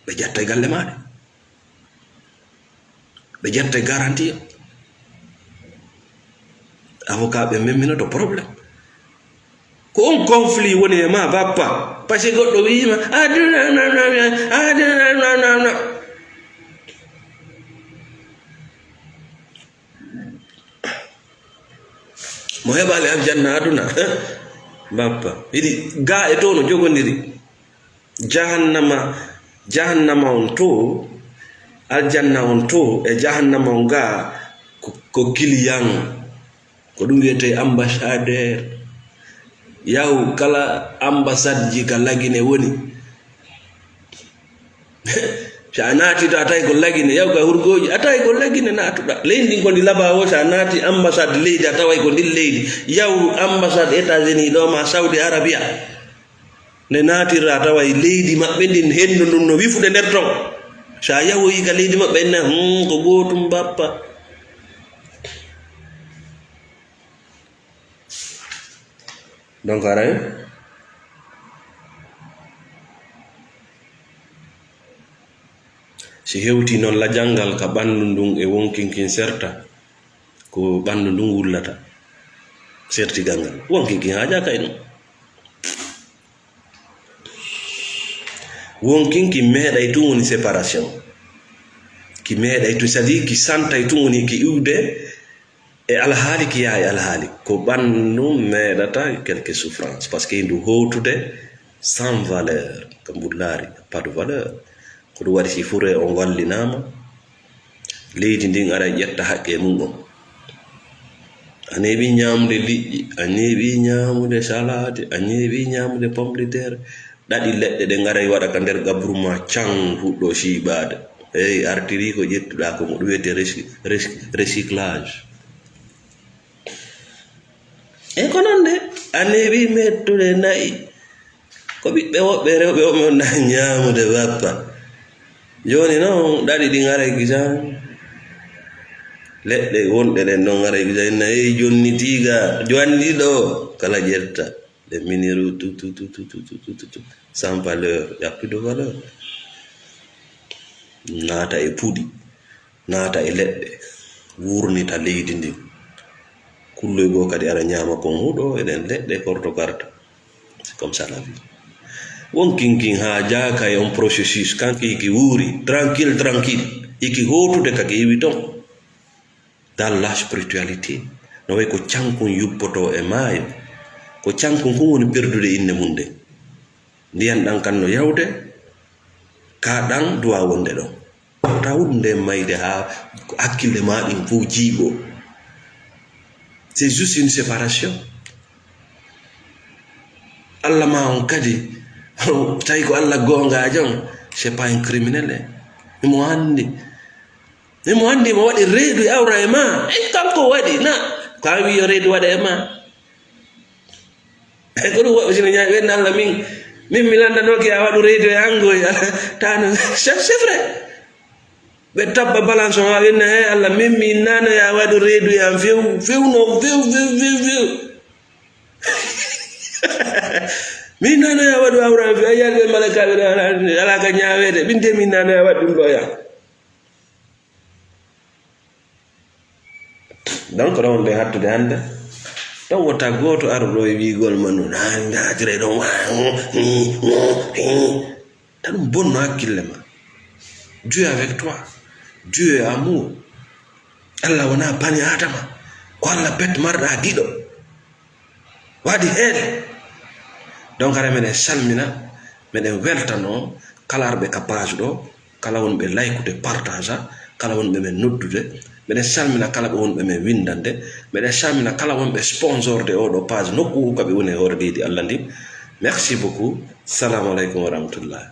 ɓe ƴetta e galle maaɗa. Ɓe ƴetta garantie. Avocat ɓe memminoto problème. Ko on conflit woni e ma, bappa. Parce que goɗɗo wiima, "Aduna, na, na, na, aduna, na, na, na." Mo heɓaali aljanna aduna, bappa. Hiɗi ga e to no jogondiri. Jahannama, jahannama on to, aljanna on to, e jahannama on ga ko, ko client. Ko ɗum wiyetee ambassadeur. Yahu kala ambassade ji ka Lagine woni. Si a naati to, a tawi ko Lagine, yahu ka Hurgooji, a tawi ko Lagine naatuɗa. Leydi ndin ko ndi laba o, si a naati ambassade leydi, a taway ko ndin leydi. Yahu ambassade États-Unis ɗo ma Saudi Arabia. Nde naatirraa tawa e leydi maɓɓe ndin, henndu ndun no wifude nder ton. So a yahoyi ka leydi maɓɓe, en na, "Hmm, ko gootum bappa." Donc, aray, si hewtii noon lajal ngal ka ɓanndu ndun e wonkinkin serta, ko ɓanndu ndun wullata. Sertigal ngal. Wonkinkin haajaa kay non. Wonkin ki meeɗay tun woni séparation. Ki meeɗay tun, c'est-à-dire ki santay tun woni ki iwde e alhaali, ki yaha e alhaali. Ko ɓanndu meeɗata quelque souffrance. Parce que ndu howtude sans valeur. Ka mbullaari, pas de valeur. Ko ɗum waɗi si fure on wallinaama, leydi ndin ara ƴetta haqqe mum on. A neeɓi ñaamude liƴƴi, a neeɓi ñaamude salaade, a neeɓi ñaamude pomme de terre. Ɗaɗi leɗɗe ɗe ngaray waɗa ka nder qabru ma can fuɗɗo siiɓaade. Hey, artiri ko ƴettuɗaa ko, ko ɗum wiyetee reci-, reci-, recyclage. E ko non de, a neeɓi mettude na'i. Ko ɓiɓɓe woɓɓe rewɓe woɓɓe on na ñaamude bappa. Jooni non, ɗaɗi ɗin aray kisan. Leɗɗe wonɗe ɗen non aray kisan. Inna, "Ey, jonni tiiga, jonni ɗo." Kala ƴetta. Ɗe miniru tu, tu, tu. Sans valeur, y a plus de valeur. Naata e puɗi. Naata e leɗɗe, wurnita leydi ndin. Kulloy goo kadi ara ñaama kon huɗo e ɗen leɗɗe korto karta. C'est comme ça la vie. Wonkinkin haajaaka e on processus, kanki hiki wuuri, tranquille, tranquille. Hiki hootude kake iwi ton. Dans la spiritualité. No way ko cankun yuppotoo e maayo. Ko cankun kun woni perdude innde mum nden. Ndiyan ɗan kan no yawde, ka ɗan duwa wonde ɗon. Wota huɗu nde mayde haa hakkille ma ɗin fow jiiɓo. C'est juste une séparation. Allah ma on kadi, tawi ko Allah goongaajo on, c'est pas un criminel, hein. Imo anndi. Imo anndi imo waɗi reedu e awra e ma. E kanko waɗi na. Ko a wi yo reedu waɗa e ma. E ko ɗum woɓɓe sino ñaawi ɓen Allah min. Min mi lanndanoke a waɗu reedu e ango e tano. C'est vrai. Ɓe tabba balance on ha ɓenna he Allah min mi innano ya waɗu reedu e am few few no few few few few. Min nano ya waɗu awra am few a yiyaɗi ɓe malakaɓe ɗo ala ka ñaweede ɓin de min nano ya waɗu ɗum ɗo ya. Donc ɗon ɓe hattude hannde ɗon wota gooto aru ɗo e wiigol ma nun hannde hatire ɗon wa. Tan bonno hakkille ma. Dieu avec toi. Dieu est amour. Allah wona bani adama. Ko Allah bet marɗa giɗo. Waɗi heen. Donc hara meɗen salmina meɗen weltano kala arɓe ka page ɗo, kala wonɓe laykude, partage a, kala wonɓe men noddude. Meɗen salmina kala ɓe wonɓe men winndande. Meɗen salmina kala wonɓe sponsorde oɗo page nokku hu kaɓe woni e hoore leydi Allah ndin. Merci beaucoup. Salamu aleykum wa rahmatullah.